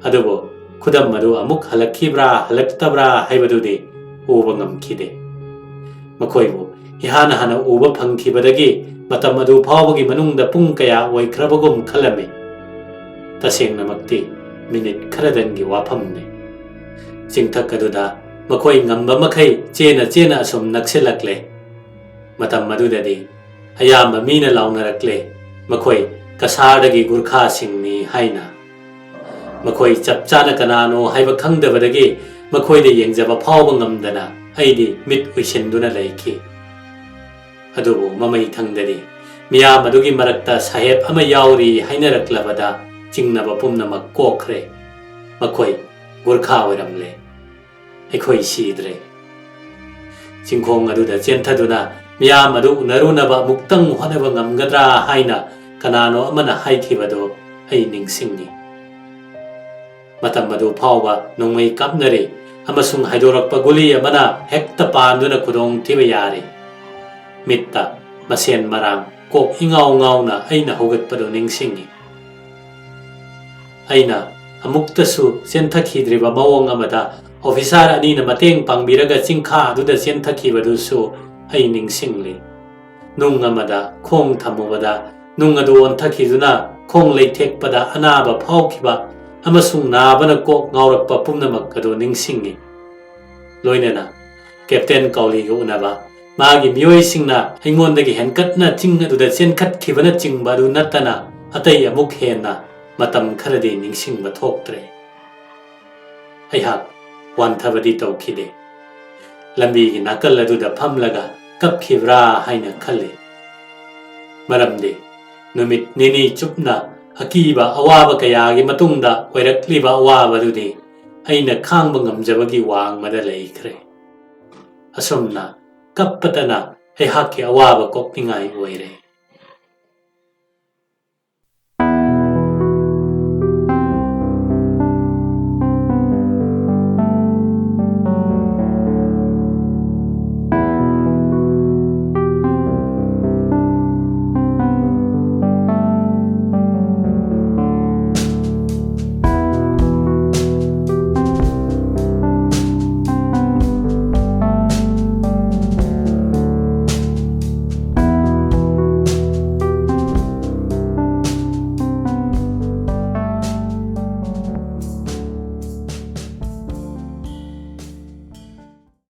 ꯑꯗꯨꯕꯨ ꯈꯨꯗꯝ ꯑꯗꯨ ꯑꯃꯨꯛ ꯍꯜꯂꯛꯈꯤꯕ꯭ꯔꯥ ꯍꯜꯂꯛꯇꯕ꯭ꯔꯥ ꯍꯥꯏꯕꯗꯨꯗꯤ ꯎꯕ ꯉꯝꯈꯤꯗꯦ꯫ ꯃꯈꯣꯏꯕꯨ ꯏꯍꯥꯟ ꯍꯥꯟꯅ ꯎꯕ ꯐꯪꯈꯤꯕꯗꯒꯤ ꯃꯇꯝ ꯑꯗꯨ ꯐꯥꯎꯕꯒꯤ ꯃꯅꯨꯡꯗ ꯄꯨꯡ ꯀꯌꯥ ꯑꯣꯏꯈ꯭ꯔꯕꯒꯨꯝ ꯈꯜꯂꯝꯃꯤ꯫ ꯇꯁꯦꯡꯅꯃꯛꯇꯤ ꯃꯤꯅꯤꯠ ꯈꯔꯗꯪꯒꯤ ꯋꯥꯐꯝꯅꯤ꯫ ꯆꯤꯡꯊꯛ ꯑꯗꯨꯗ ꯃꯈꯣꯏ ꯉꯝꯕ ꯃꯈꯩ ꯆꯦꯅ ꯆꯦꯅ ꯑꯁꯨꯝ ꯅꯛꯁꯤꯜꯂꯛꯂꯦ꯫ ꯃꯇꯝ ꯑꯗꯨꯗꯗꯤ ꯑꯌꯥꯝꯕ ꯃꯤꯅ ꯂꯥꯎꯅꯔꯛꯂꯦ, "ꯃꯈꯣꯏ ꯀꯁꯥꯔꯗꯒꯤ ꯒꯨꯔꯈꯥꯁꯤꯡꯅꯤ" ꯍꯥꯏꯅ꯫ ꯃꯈꯣꯏ ꯆꯞ ꯆꯥꯅ ꯀꯅꯥꯅꯣ ꯍꯥꯏꯕ ꯈꯪꯗꯕꯗꯒꯤ ꯃꯈꯣꯏꯗ ꯌꯦꯡꯖꯕ ꯐꯥꯎꯕ ꯉꯝꯗꯅ ꯑꯩꯗꯤ ꯃꯤꯠ ꯎꯏꯁꯤꯟꯗꯨꯅ ꯂꯩꯈꯤ꯫ ꯑꯗꯨꯕꯨ ꯃꯃꯩꯊꯪꯗꯗꯤ ꯃꯤꯌꯥꯝ ꯑꯗꯨꯒꯤ ꯃꯔꯛꯇ ꯁꯥꯍꯦꯕ ꯑꯃ ꯌꯥꯎꯔꯤ ꯍꯥꯏꯅꯔꯛꯂꯕꯗ ꯆꯤꯡꯅꯕ ꯄꯨꯝꯅꯃꯛ ꯀꯣꯛꯈ꯭ꯔꯦ꯫ ꯃꯈꯣꯏ ꯒꯨꯔꯈꯥ ꯑꯣꯏꯔꯝꯂꯦ꯫ ꯑꯩꯈꯣꯏ ꯁꯤꯗ꯭ꯔꯦ꯫ ꯆꯤꯡꯈꯣꯡ ꯑꯗꯨꯗ ꯆꯦꯟꯊꯗꯨꯅ ꯃꯤꯌꯥꯝ ꯑꯗꯨ ꯎꯅꯔꯨꯅꯕ ꯑꯃꯨꯛꯇꯪ ꯍꯣꯠꯅꯕ ꯉꯝꯒꯗ꯭ꯔꯥ ꯍꯥꯏꯅ ꯀꯅꯥꯅꯣ ꯑꯃꯅ ꯍꯥꯏꯈꯤꯕꯗꯨ ꯑꯩ ꯅꯤꯡꯁꯤꯡꯏ꯫ ꯃꯇꯝ ꯑꯗꯨ ꯐꯥꯎꯕ ꯅꯣꯡꯃꯩ ꯀꯥꯞꯅꯔꯤ ꯑꯃꯁꯨꯡ ꯍꯥꯏꯗꯣꯔꯛꯄ ꯒꯨꯂꯤ ꯑꯃꯅ ꯍꯦꯛꯇ ꯄꯥꯟꯗꯨꯅ ꯈꯨꯗꯣꯡ ꯊꯤꯕ ꯌꯥꯔꯤ꯫ ꯃꯤꯠꯇ ꯃꯁꯦꯟ ꯃꯔꯥꯡ ꯀꯣꯛ ꯏꯉꯥꯎ ꯉꯥꯎꯅ ꯑꯩꯅ ꯍꯧꯒꯠꯄꯗꯨ ꯅꯤꯡꯁꯤꯡꯏ꯫ ꯑꯩꯅ ꯑꯃꯨꯛꯇꯁꯨ ꯆꯦꯟꯊꯈꯤꯗ꯭ꯔꯤꯕ ꯃꯑꯣꯡ ꯑꯃꯗ ꯑꯣꯐꯤꯁꯥꯔ ꯑꯅꯤꯅ ꯃꯇꯦꯡ ꯄꯥꯡꯕꯤꯔꯒ ꯆꯤꯡꯈꯥ ꯑꯗꯨꯗ ꯆꯦꯟꯊꯈꯤꯕꯗꯨꯁꯨ ꯑꯩ ꯅꯤꯡꯁꯤꯡꯂꯤ꯫ ꯅꯨꯡ ꯑꯃꯗ ꯈꯣꯡ ꯊꯝꯃꯨꯕꯗ ꯅꯨꯡ ꯑꯗꯨ ꯑꯣꯟꯊꯈꯤꯗꯨꯅ ꯈꯣꯡ ꯂꯩꯊꯦꯛꯄꯗ ꯑꯅꯥꯕ ꯐꯥꯎꯈꯤꯕ ꯑꯃꯁꯨꯡ ꯅꯥꯕꯅ ꯀꯣꯛ ꯉꯥꯎꯔꯛꯄ ꯄꯨꯝꯅꯃꯛ ꯑꯗꯨ ꯅꯤꯡꯁꯤꯡꯏ꯫ ꯂꯣꯏꯅꯅ ꯀꯦꯞꯇꯦꯟ ꯀꯥꯎꯂꯤꯒ ꯎꯅꯕ, ꯃꯥꯒꯤ ꯃꯤꯑꯣꯏꯁꯤꯡꯅ ꯑꯩꯉꯣꯟꯗꯒꯤ ꯍꯦꯟꯀꯠꯅ ꯆꯤꯡ ꯑꯗꯨꯗ ꯆꯦꯟꯈꯠꯈꯤꯕꯅꯆꯤꯡꯕ ꯑꯗꯨ ꯅꯠꯇꯅ ꯑꯇꯩ ꯑꯃꯨꯛ ꯍꯦꯟꯅ ꯃꯇꯝ ꯈꯔꯗꯤ ꯅꯤꯡꯁꯤꯡꯕ ꯊꯣꯛꯇ꯭ꯔꯦ꯫ ꯑꯩꯍꯥꯛ ꯋꯥꯟꯊꯕꯗꯤ ꯇꯧꯈꯤꯗꯦ꯫ ꯂꯝꯕꯤꯒꯤ ꯅꯥꯀꯜ ꯑꯗꯨꯗ ꯐꯝꯂꯒ ꯀꯞꯈꯤꯕ꯭ꯔꯥ ꯍꯥꯏꯅ ꯈꯜꯂꯤ꯫ ꯃꯔꯝꯗꯤ ꯅꯨꯃꯤꯠ ꯅꯤꯅꯤ ꯆꯨꯞꯅ ꯑꯀꯤꯕ ꯑꯋꯥꯕ ꯀꯌꯥꯒꯤ ꯃꯇꯨꯡꯗ ꯑꯣꯏꯔꯛꯂꯤꯕ ꯑꯋꯥꯕꯗꯨꯗꯤ ꯑꯩꯅ ꯈꯥꯡꯕ ꯉꯝꯖꯕꯒꯤ ꯋꯥꯡꯃꯗ ꯂꯩꯈ꯭ꯔꯦ꯫ ꯑꯁꯨꯝꯅ ꯀꯞꯄꯇꯅ ꯑꯩꯍꯥꯛꯀꯤ ꯑꯋꯥꯕ ꯀꯣꯛꯅꯤꯡꯉꯥꯏ ꯑꯣꯏꯔꯦ꯫